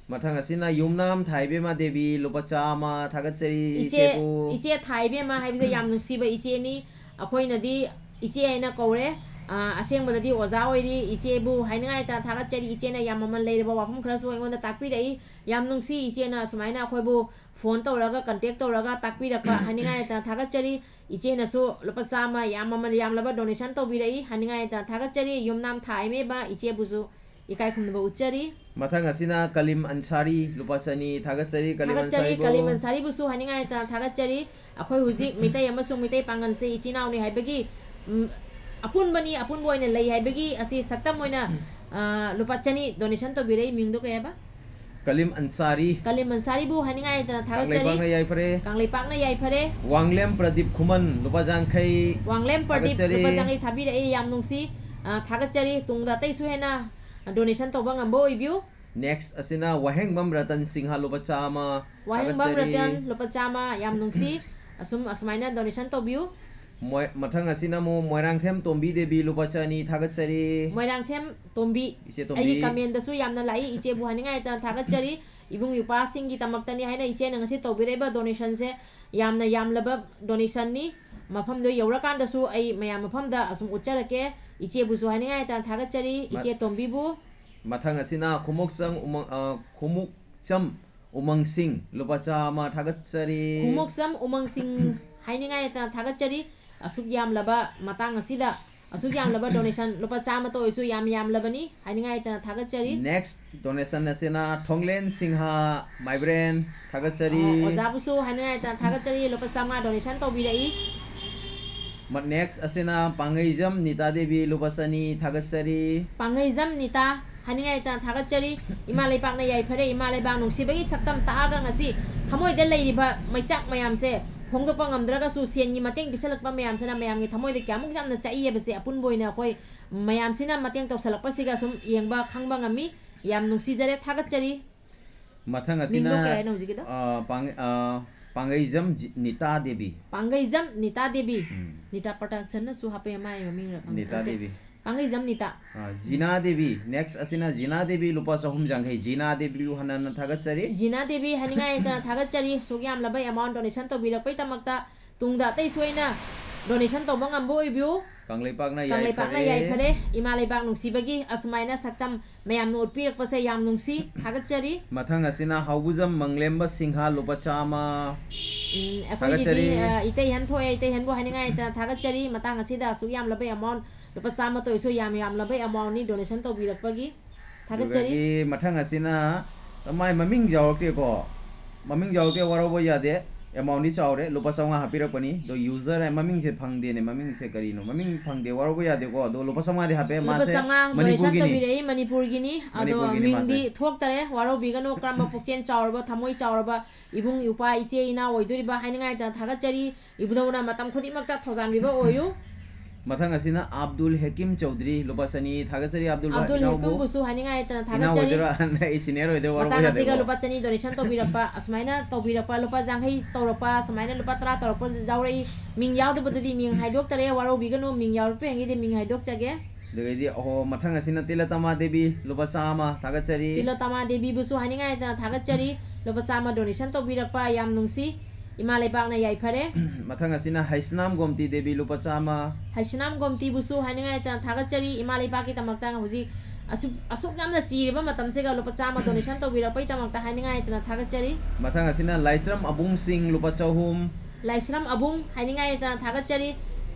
ꯃꯊꯪ ꯑꯁꯤꯅ ꯌꯨꯝꯅꯥꯝ ꯊꯥꯏꯕꯦꯝꯃ ꯗꯦꯕꯤ, ꯂꯨꯄꯥ ꯆꯥꯝꯃ꯫ ꯊꯥꯒꯠꯆꯔꯤ ꯏꯆꯦ, ꯏꯆꯦꯕꯨ꯫ ꯏꯆꯦ ꯊꯥꯏꯕꯦꯝꯃ ꯍꯥꯏꯕꯁꯦ ꯌꯥꯝ ꯅꯨꯡꯁꯤꯕ ꯏꯆꯦꯅꯤ꯫ ꯑꯩꯈꯣꯏꯅꯗꯤ ꯏꯆꯦ ꯍꯥꯏꯅ ꯀꯧꯔꯦ꯫ ꯑ, ꯑꯁꯦꯡꯕꯗꯗꯤ ꯑꯣꯖꯥ ꯑꯣꯏꯔꯤ꯫ ꯏꯆꯦꯕꯨ ꯍꯥꯏꯅꯤꯡꯉꯥꯏ ꯂꯩꯇꯅ ꯊꯥꯒꯠꯆꯔꯤ꯫ ꯏꯆꯦꯅ ꯌꯥꯝ ꯃꯃꯜ ꯂꯩꯔꯕ ꯋꯥꯐꯝ ꯈꯔꯁꯨ ꯑꯩꯉꯣꯟꯗ ꯇꯥꯛꯄꯤꯔꯛꯏ꯫ ꯌꯥꯝ ꯅꯨꯡꯁꯤ ꯏꯆꯦꯅ ꯑꯁꯨꯃꯥꯏꯅ ꯑꯩꯈꯣꯏꯕꯨ phone ꯇꯧꯔꯒ, contact ꯇꯧꯔꯒ ꯇꯥꯛꯄꯤꯔꯛꯄ ꯍꯥꯏꯅꯤꯡꯉꯥꯏ ꯂꯩꯇꯅ ꯊꯥꯒꯠꯆꯔꯤ꯫ ꯏꯆꯦꯅꯁꯨ ꯂꯨꯄꯥ ꯆꯥꯝꯃ ꯌꯥꯝ ꯃꯃꯜ ꯌꯥꯝꯂꯕ donation ꯇꯧꯕꯤꯔꯛꯏ꯫ ꯍꯥꯏꯅꯤꯡꯉꯥꯏ ꯂꯩꯇꯅ ꯊꯥꯒꯠꯆꯔꯤ꯫ ꯌꯨꯝꯅꯥꯝ ꯊꯥꯏꯕꯦꯝꯃ ꯏꯆꯦꯕꯨꯁꯨ ꯏꯀꯥꯏ ꯈꯨꯝꯅꯕ ꯎꯠꯆꯔꯤ꯫ ꯃꯊꯪ ꯑꯁꯤꯅ ꯀꯂꯤꯝ ꯑꯟꯁꯥꯔꯤ, ꯂꯨꯄꯥ ꯆꯅꯤ꯫ ꯊꯥꯒꯠꯆꯔꯤ, ꯀꯂꯤꯝ ꯊꯥꯒꯠꯆꯔꯤ, ꯑꯟꯁꯥꯔꯤꯕꯨ꯫ ꯀꯂꯤꯝ ꯑꯟꯁꯥꯔꯤꯕꯨꯁꯨ ꯍꯥꯏꯅꯤꯡꯉꯥꯏ ꯂꯩꯇꯅ ꯊꯥꯒꯠꯆꯔꯤ꯫ ꯑꯩꯈꯣꯏ ꯍꯧꯖꯤꯛ ꯃꯤꯇꯩ ꯑꯃꯁꯨꯡ ꯃꯤꯇꯩ ꯄꯥꯉꯜꯁꯦ ꯏꯆꯤꯟ ꯏꯅꯥꯎꯅꯤ ꯍꯥꯏꯕꯒꯤ, ꯎꯝ, ꯑꯄꯨꯟꯕꯅꯤ, ꯑꯄꯨꯟꯕ ꯑꯣꯏꯅ ꯂꯩ ꯍꯥꯏꯕꯒꯤ ꯑꯁꯤ ꯁꯛꯇꯝ ꯑꯣꯏꯅ, ꯑ, ꯂꯨꯄꯥ ꯆꯅꯤ donation ꯇꯧꯕꯤꯔꯛꯏ꯫ ꯃꯤꯡꯗꯣ ꯀꯩ ꯍꯥꯏꯕ? ꯀꯂꯤꯝ ꯑꯟꯁꯥꯔꯤ꯫ ꯀꯂꯤꯝ ꯑꯟꯁꯥꯔꯤꯕꯨ ꯍꯥꯏꯅꯤꯡꯉꯥꯏ ꯂꯩꯇꯅ ꯊꯥꯒꯠꯆꯔꯤ꯫ ꯀꯪꯂꯩꯄꯥꯛꯅ ꯌꯥꯏꯐꯔꯦ꯫ ꯀꯪꯂꯩꯄꯥꯛꯅ ꯌꯥꯏꯐꯔꯦ꯫ ꯋꯥꯡꯂꯦꯝ ꯄ꯭ꯔꯗꯤꯞ ꯈꯨꯃꯟ ꯂꯨꯄꯥ ꯌꯥꯡꯈꯩ ꯋꯥꯡꯂꯦꯝ ꯄ꯭ꯔꯗꯤꯞ ꯊꯥꯒꯠꯆꯔꯤ꯫ ꯂꯨꯄꯥ ꯌꯥꯡꯈꯩ ꯊꯥꯕꯤꯔꯛꯏ, ꯌꯥꯝ ꯅꯨꯡꯁꯤ꯫ ꯑ, ꯊꯥꯒꯠꯆꯔꯤ꯫ ꯇꯨꯡꯗ ꯑꯇꯩꯁꯨ ꯍꯦꯟꯅ donation ꯇꯧꯕ ꯉꯝꯕ ꯑꯣꯏꯕꯤꯌꯨ꯫ Next ꯑꯁꯤꯅ ꯋꯥꯍꯦꯡꯕꯝ ꯔꯇꯟ ꯁꯤꯡꯍ ꯂꯨꯄꯥ ꯆꯥꯝꯃ ꯋꯥꯍꯦꯡꯕꯝ ꯊꯥꯒꯠꯆꯔꯤ꯫ ꯔꯇꯟ ꯂꯨꯄꯥ ꯆꯥꯝꯃ, ꯌꯥꯝ ꯅꯨꯡꯁꯤ꯫ ꯑꯁꯨꯝ, ꯑꯁꯨꯃꯥꯏꯅ donation ꯇꯧꯕꯤꯌꯨ꯫ ꯃꯣꯏ-, ꯃꯊꯪ ꯑꯁꯤꯅ ꯑꯃꯨꯛ ꯃꯣꯏꯔꯥꯡꯊꯦꯝ ꯇꯣꯝꯕꯤ ꯗꯦꯕꯤ ꯂꯨꯄꯥ ꯆꯅꯤ ꯊꯥꯒꯠꯆꯔꯤ꯫ ꯃꯣꯏꯔꯥꯡꯊꯦꯝ ꯇꯣꯝꯕꯤ, ꯏꯆꯦ ꯇꯣꯝꯕꯤ꯫ ꯑꯩꯒꯤ comment ꯗꯁꯨ ꯌꯥꯝꯅ ꯂꯥꯛꯏ, ꯏꯆꯦꯕꯨ ꯍꯥꯏꯅꯤꯡꯉꯥꯏ ꯂꯩꯇꯅ ꯊꯥꯒꯠꯆꯔꯤ꯫ ꯏꯕꯨꯡ ꯏꯄ꯭ꯋꯥꯁꯤꯡꯒꯤꯗꯃꯛꯇꯅꯤ ꯍꯥꯏꯅ ꯏꯆꯦꯅ ꯉꯁꯤ ꯇꯧꯕꯤꯔꯛꯏꯕ donation ꯁꯦ ꯌꯥꯝꯅ ꯌꯥꯝꯂꯕ donation ꯅꯤ꯫ ꯃꯐꯝꯗꯣ ꯌꯧꯔꯀꯥꯟꯗꯁꯨ ꯑꯩ ꯃꯌꯥꯝ ꯃꯐꯝꯗ ꯑꯁꯨꯝ ꯎꯠꯆꯔꯛꯀꯦ꯫ ꯏꯆꯦꯕꯨꯁꯨ ꯍꯥꯏꯅꯤꯡꯉꯥꯏ ꯂꯩꯇꯅ ꯊꯥꯒꯠꯆꯔꯤ, ꯃ-, ꯏꯆꯦ ꯇꯣꯝꯕꯤꯕꯨ꯫ ꯃꯊꯪ ꯑꯁꯤꯅ ꯈꯨꯃꯨꯛꯆꯝ ꯎꯃꯪ, ꯑ, ꯈꯨꯃꯨꯛꯆꯝ ꯎꯃꯪꯁꯤꯡ ꯂꯨꯄꯥ ꯆꯥꯝꯃ ꯊꯥꯒꯠꯆꯔꯤ꯫ ꯈꯨꯃꯣꯛꯆꯝ ꯎꯃꯪꯁꯤꯡ ꯍꯥꯏꯅꯤꯡꯉꯥꯏ ꯂꯩꯇꯅ ꯊꯥꯒꯠꯆꯔꯤ꯫ ꯑꯁꯨꯛ ꯌꯥꯝꯂꯕ ꯃꯇꯥꯡ ꯑꯁꯤꯗ, ꯑꯁꯨꯛ ꯌꯥꯝꯂꯕ donation ꯂꯨꯄꯥ ꯆꯥꯝꯃꯇ ꯑꯣꯏꯔꯁꯨ ꯌꯥꯝ ꯌꯥꯝꯂꯕꯅꯤ, ꯍꯥꯏꯅꯤꯡꯉꯥꯏ ꯂꯩꯇꯅ ꯊꯥꯒꯠꯆꯔꯤ꯫ Next donation ꯑꯁꯤꯅ ꯊꯣꯡꯂꯦꯟ ꯁꯤꯡꯍ ꯃꯥꯏꯕ꯭ꯔꯦꯟ ꯊꯥꯒꯠꯆꯔꯤ꯫ ꯑ, ꯑꯣꯖꯥꯕꯨꯁꯨ ꯍꯥꯏꯅꯤꯡꯉꯥꯏ ꯂꯩꯇꯅ ꯊꯥꯒꯠꯆꯔꯤ, ꯂꯨꯄꯥ ꯆꯥꯝꯃꯉꯥ donation ꯇꯧꯕꯤꯔꯛꯏ꯫ ꯃ-, next ꯑꯁꯤꯅ ꯄꯥꯡꯒꯩꯖꯝ ꯅꯤꯇꯥ ꯗꯦꯕꯤ ꯂꯨꯄꯥ ꯆꯅꯤ ꯊꯥꯒꯠꯆꯔꯤ꯫ ꯄꯥꯡꯒꯩꯖꯝ ꯅꯤꯇꯥ ꯍꯥꯏꯅꯤꯡꯉꯥꯏ ꯂꯩꯇꯅ ꯊꯥꯒꯠꯆꯔꯤ꯫ ꯏꯃꯥ ꯂꯩꯕꯥꯛꯅ ꯌꯥꯏꯐꯔꯦ, ꯏꯃꯥ ꯂꯩꯕꯥꯛ ꯅꯨꯡꯁꯤꯕꯒꯤ ꯁꯛꯇꯝ ꯇꯥꯛꯑꯒ ꯉꯁꯤ ꯊꯃꯣꯏꯗ ꯂꯩꯔꯤꯕ ꯃꯩꯆꯥꯛ ꯃꯌꯥꯝꯁꯦ ꯐꯣꯡꯗꯣꯛꯄ ꯉꯝꯗ꯭ꯔꯒꯁꯨ ꯁꯦꯟꯒꯤ ꯃꯇꯦꯡ ꯄꯤꯁꯜꯂꯛꯄ ꯃꯌꯥꯝꯁꯤꯅ ꯃꯌꯥꯝꯒꯤ ꯊꯃꯣꯏꯗ ꯀꯌꯥꯃꯨꯛ ꯌꯥꯝꯅ ꯆꯥꯛꯏ ꯍꯥꯏꯕꯁꯦ ꯑꯄꯨꯟꯕ ꯑꯣꯏꯅ ꯑꯩꯈꯣꯏ ꯃꯌꯥꯝꯁꯤꯅ ꯃꯇꯦꯡ ꯇꯧꯁꯜꯂꯛꯄꯁꯤꯒ ꯁꯨꯝ ꯌꯦꯡꯕ ꯈꯪꯕ ꯉꯝꯃꯤ꯫ ꯌꯥꯝ ꯅꯨꯡꯁꯤꯖꯔꯦ, ꯊꯥꯒꯠꯆꯔꯤ꯫ ꯃꯊꯪ ꯑꯁꯤꯅ, ꯃꯤꯡꯗꯣ ꯀꯩ ꯍꯥꯏꯅꯣ ꯍꯧꯖꯤꯛꯀꯤꯗꯣ? ꯑ, ꯄꯥꯡ-, ꯑ, ꯄꯥꯡꯒꯩꯖꯝ ꯖꯤ-, ꯅꯤꯇꯥ ꯗꯦꯕꯤ꯫ ꯄꯥꯡꯒꯩꯖꯝ ꯅꯤꯇꯥ ꯗꯦꯕꯤ꯫ ꯎꯝ꯫ ꯅꯤꯇꯥ production ꯅꯁꯨ ꯍꯥꯞꯄꯦ, ꯃꯥꯏ ꯃꯃꯤꯡꯔ ꯈꯪꯗꯦ꯫ ꯅꯤꯇꯥ ꯑꯣꯀꯦ꯫ ꯗꯦꯕꯤ꯫ ꯄꯥꯡꯒꯩꯖꯝ ꯅꯤꯇꯥ꯫ ꯑ, ꯖꯤꯅꯥ ꯗꯦꯕꯤ꯫ Next ꯑꯁꯤꯅ ꯖꯤꯅꯥ ꯗꯦꯕꯤ ꯂꯨꯄꯥ ꯆꯍꯨꯝ ꯌꯥꯡꯈꯩ꯫ ꯖꯤꯅꯥ ꯗꯦꯕꯤꯕꯨ ꯍꯟꯅ ꯍꯟꯅ ꯊꯥꯒꯠꯆꯔꯤ꯫ ꯖꯤꯅꯥ ꯗꯦꯕꯤ ꯍꯥꯏꯅꯤꯡꯉꯥꯏ ꯂꯩꯇꯅ ꯊꯥꯒꯠꯆꯔꯤ꯫ ꯁꯨꯛ ꯌꯥꯝꯂꯕ amount donation ꯇꯧꯕꯤꯔꯛꯄꯩꯗꯃꯛꯇ꯫ ꯇꯨꯡꯗ ꯑꯇꯩ ꯁꯣꯏꯅ donation ꯇꯧꯕ ꯉꯝꯕ ꯑꯣꯏꯕꯤꯌꯨ꯫ ꯀꯪꯂꯩꯄꯥꯛꯅ ꯀꯪꯂꯩꯄꯥꯛꯅ ꯌꯥꯏꯐꯔꯦ꯫ ꯌꯥꯏꯐꯔꯦ꯫ ꯏꯃꯥ ꯂꯩꯕꯥꯛ ꯅꯨꯡꯁꯤꯕꯒꯤ ꯑꯁꯨꯃꯥꯏꯅ ꯁꯛꯇꯝ ꯃꯌꯥꯝꯅ ꯎꯠꯄꯤꯔꯛꯄꯁꯦ ꯌꯥꯝ ꯅꯨꯡꯁꯤ, ꯊꯥꯒꯠꯆꯔꯤ꯫ ꯃꯊꯪ ꯑꯁꯤꯅ ꯍꯥꯎꯕꯨꯖꯝ ꯃꯪꯂꯦꯝꯕ ꯁꯤꯡꯍ ꯂꯨꯄꯥ ꯆꯥꯝꯃ ꯎꯝ, ꯑꯩꯈꯣꯏꯒꯤꯗꯤ, ꯊꯥꯒꯠꯆꯔꯤ꯫ ꯑ, ꯏꯇꯩꯍꯟ ꯊꯣꯛꯑꯦ, ꯏꯇꯩꯍꯟꯕꯨ ꯍꯥꯏꯅꯤꯡꯉꯥꯏ ꯂꯩꯇꯅ ꯊꯥꯒꯠꯆꯔꯤ꯫ ꯃꯇꯥꯡ ꯑꯁꯤꯗ ꯑꯁꯨꯛ ꯌꯥꯝꯂꯕ amount, ꯂꯨꯄꯥ ꯆꯥꯝꯃꯇ ꯑꯣꯏꯔꯁꯨ ꯌꯥꯝ ꯌꯥꯝꯂꯕ amount ꯅꯤ donation ꯇꯧꯕꯤꯔꯛꯄꯒꯤ꯫ ꯊꯥꯒꯠꯆꯔꯤ꯫ ꯑꯗꯨꯗꯒꯤ ꯃꯊꯪ ꯑꯁꯤꯅ ꯃꯥꯏ ꯃꯃꯤꯡ ꯌꯥꯎꯔꯛꯇꯦꯀꯣ, ꯃꯃꯤꯡ ꯌꯥꯎꯔꯛꯇꯦ, ꯋꯥꯔꯧꯕ ꯌꯥꯗꯦ꯫ ꯑꯦꯃꯥꯎꯟꯗꯤ ꯆꯥꯎꯔꯦ, ꯂꯨꯄꯥ ꯆꯥꯝꯃꯉꯥ ꯍꯥꯞꯄꯤꯔꯛꯄꯅꯤ꯫ ꯑꯗꯣ ꯌꯨꯖꯔ ꯃꯃꯤꯡꯁꯦ ꯐꯪꯗꯦꯅꯦ, ꯃꯃꯤꯡꯁꯦ ꯀꯔꯤꯅꯣ? ꯃꯃꯤꯡ ꯐꯪꯗꯦ, ꯋꯥꯔꯧꯕ ꯌꯥꯗꯦꯀꯣ꯫ ꯑꯗꯣ ꯂꯨꯄꯥ ꯆꯥꯝꯃꯉꯥꯗꯤ ꯍꯥꯞꯄꯦ꯫ ꯂꯨꯄꯥ ꯃꯥꯁꯦ ꯆꯥꯝꯃꯉꯥ ꯗꯣꯅꯦꯁꯟ ꯃꯅꯤꯄꯨꯔꯒꯤꯅꯤ꯫ ꯇꯧꯕꯤꯔꯛꯏ, ꯃꯅꯤꯄꯨꯔꯒꯤꯅꯤ꯫ ꯑꯗꯣ ꯃꯅꯤꯄꯨꯔꯒꯤꯅꯤ ꯃꯤꯡꯗꯤ ꯃꯥꯁꯦ꯫ ꯊꯣꯛꯇꯔꯦ, ꯋꯥꯔꯧꯕꯤꯒꯅꯨ꯫ ꯀꯔꯝꯕ ꯄꯨꯛꯆꯦꯜ ꯆꯥꯎꯔꯕ, ꯊꯃꯣꯏ ꯆꯥꯎꯔꯕ ꯏꯕꯨꯡ ꯏꯄ꯭ꯋꯥ, ꯏꯆꯦ ꯏꯅꯥꯎ ꯑꯣꯏꯗꯣꯔꯤꯕ ꯍꯥꯏꯅꯤꯡꯉꯥꯏꯇ ꯊꯥꯒꯠꯆꯔꯤ꯫ ꯏꯕꯨꯙꯧꯅ ꯃꯇꯝ ꯈꯨꯗꯤꯡꯃꯛꯇ ꯊꯧꯖꯥꯟꯕꯤꯕ ꯑꯣꯏꯌꯨ꯫ ꯃꯊꯪ ꯑꯁꯤꯅ ꯑꯕꯗꯨꯜ ꯍꯦꯀꯤꯝ ꯆꯧꯗ꯭ꯔꯤ, ꯂꯨꯄꯥ ꯆꯅꯤ ꯊꯥꯒꯠꯆꯔꯤ꯫ ꯑꯕꯗꯨꯜ ꯚꯥꯏ, ꯑꯕꯗꯨꯜ ꯏꯅꯥꯎꯕꯨ꯫ ꯍꯦꯀꯤꯝꯕꯨꯁꯨ ꯍꯥꯏꯅꯤꯡꯉꯥꯏ ꯂꯩꯇꯅ ꯏꯅꯥꯎ ꯊꯥꯒꯠꯆꯔꯤ꯫ ꯑꯣꯏꯗꯣꯏꯔꯥ? ꯑꯩ ꯁꯤꯅꯤꯌꯔ ꯑꯣꯏꯗꯣꯏ, ꯋꯥꯔꯧꯕ ꯃꯇꯥꯡ ꯑꯁꯤꯒ ꯌꯥꯗꯦꯀꯣ꯫ ꯂꯨꯄꯥ ꯆꯅꯤ ꯗꯣꯅꯦꯁꯟ ꯇꯧꯕꯤꯔꯛꯄ, ꯑꯁꯨꯃꯥꯏꯅ ꯇꯧꯕꯤꯔꯛꯄ ꯂꯨꯄꯥ ꯌꯥꯡꯈꯩ ꯇꯧꯔꯛꯄ, ꯑꯁꯨꯃꯥꯏꯅ ꯂꯨꯄꯥ ꯇꯔꯥ ꯇꯧꯔꯛꯄ ꯌꯥꯎꯔꯛꯏ꯫ ꯃꯤꯡ ꯌꯥꯎꯗꯕꯗꯨꯗꯤ ꯃꯤꯡ ꯍꯥꯏꯗꯣꯛꯇꯔꯦ, ꯋꯥꯔꯧꯕꯤꯒꯅꯨ꯫ ꯃꯤꯡ ꯌꯥꯎꯔꯛꯄ ꯌꯥꯡꯈꯩꯗꯤ ꯃꯤꯡ ꯍꯥꯏꯗꯣꯛꯆꯒꯦ꯫ ꯑꯗꯨꯗꯒꯤꯗꯤ, ꯑꯍꯣ, ꯃꯊꯪ ꯑꯁꯤꯅ ꯇꯤꯂꯇꯃꯥ ꯗꯦꯕꯤ, ꯂꯨꯄꯥ ꯆꯥꯝꯃ ꯊꯥꯒꯠꯆꯔꯤ꯫ ꯇꯤꯂꯇꯃꯥ ꯗꯦꯕꯤꯕꯨꯁꯨ ꯍꯥꯏꯅꯤꯡꯉꯥꯏ ꯂꯩꯇꯅ ꯊꯥꯒꯠꯆꯔꯤ꯫ ꯂꯨꯄꯥ ꯆꯥꯝꯃ ꯗꯣꯅꯦꯁꯟ ꯇꯧꯕꯤꯔꯛꯄ ꯌꯥꯝ ꯅꯨꯡꯁꯤ꯫ ꯏꯃꯥ ꯂꯩꯕꯥꯛꯅ ꯌꯥꯏꯐꯔꯦ꯫ ꯃꯊꯪ ꯑꯁꯤꯅ ꯍꯩꯁꯅꯥꯝ ꯒꯣꯝꯇꯤ ꯗꯦꯕꯤ, ꯂꯨꯄꯥ ꯆꯥꯝꯃ꯫ ꯍꯩꯁꯅꯥꯝ ꯒꯣꯝꯇꯤꯕꯨꯁꯨ ꯍꯥꯏꯅꯤꯡꯉꯥꯏ ꯂꯩꯇꯅ ꯊꯥꯒꯠꯆꯔꯤ꯫ ꯏꯃꯥ ꯂꯩꯕꯥꯛꯀꯤꯗꯃꯛꯇ ꯍꯧꯖꯤꯛ ꯑꯁꯨꯛ, ꯑꯁꯨꯛ ꯌꯥꯝꯅ ꯆꯤꯔꯤꯕ ꯃꯇꯝꯁꯤꯒ ꯂꯨꯄꯥ ꯆꯥꯝꯃ ꯗꯣꯅꯦꯁꯟ ꯇꯧꯕꯤꯔꯛꯄꯒꯤꯗꯃꯛꯇ ꯍꯥꯏꯅꯤꯡꯉꯥꯏ ꯂꯩꯇꯅ ꯊꯥꯒꯠꯆꯔꯤ꯫ ꯃꯊꯪ ꯑꯁꯤꯅ ꯂꯥꯏꯁ꯭ꯔꯝ ꯑꯕꯨꯡ ꯁꯤꯡ, ꯂꯨꯄꯥ ꯆꯍꯨꯝ꯫ ꯂꯥꯏꯁ꯭ꯔꯝ ꯑꯕꯨꯡ ꯍꯥꯏꯅꯤꯡꯉꯥꯏ ꯂꯩꯇꯅ ꯊꯥꯒꯠꯆꯔꯤ꯫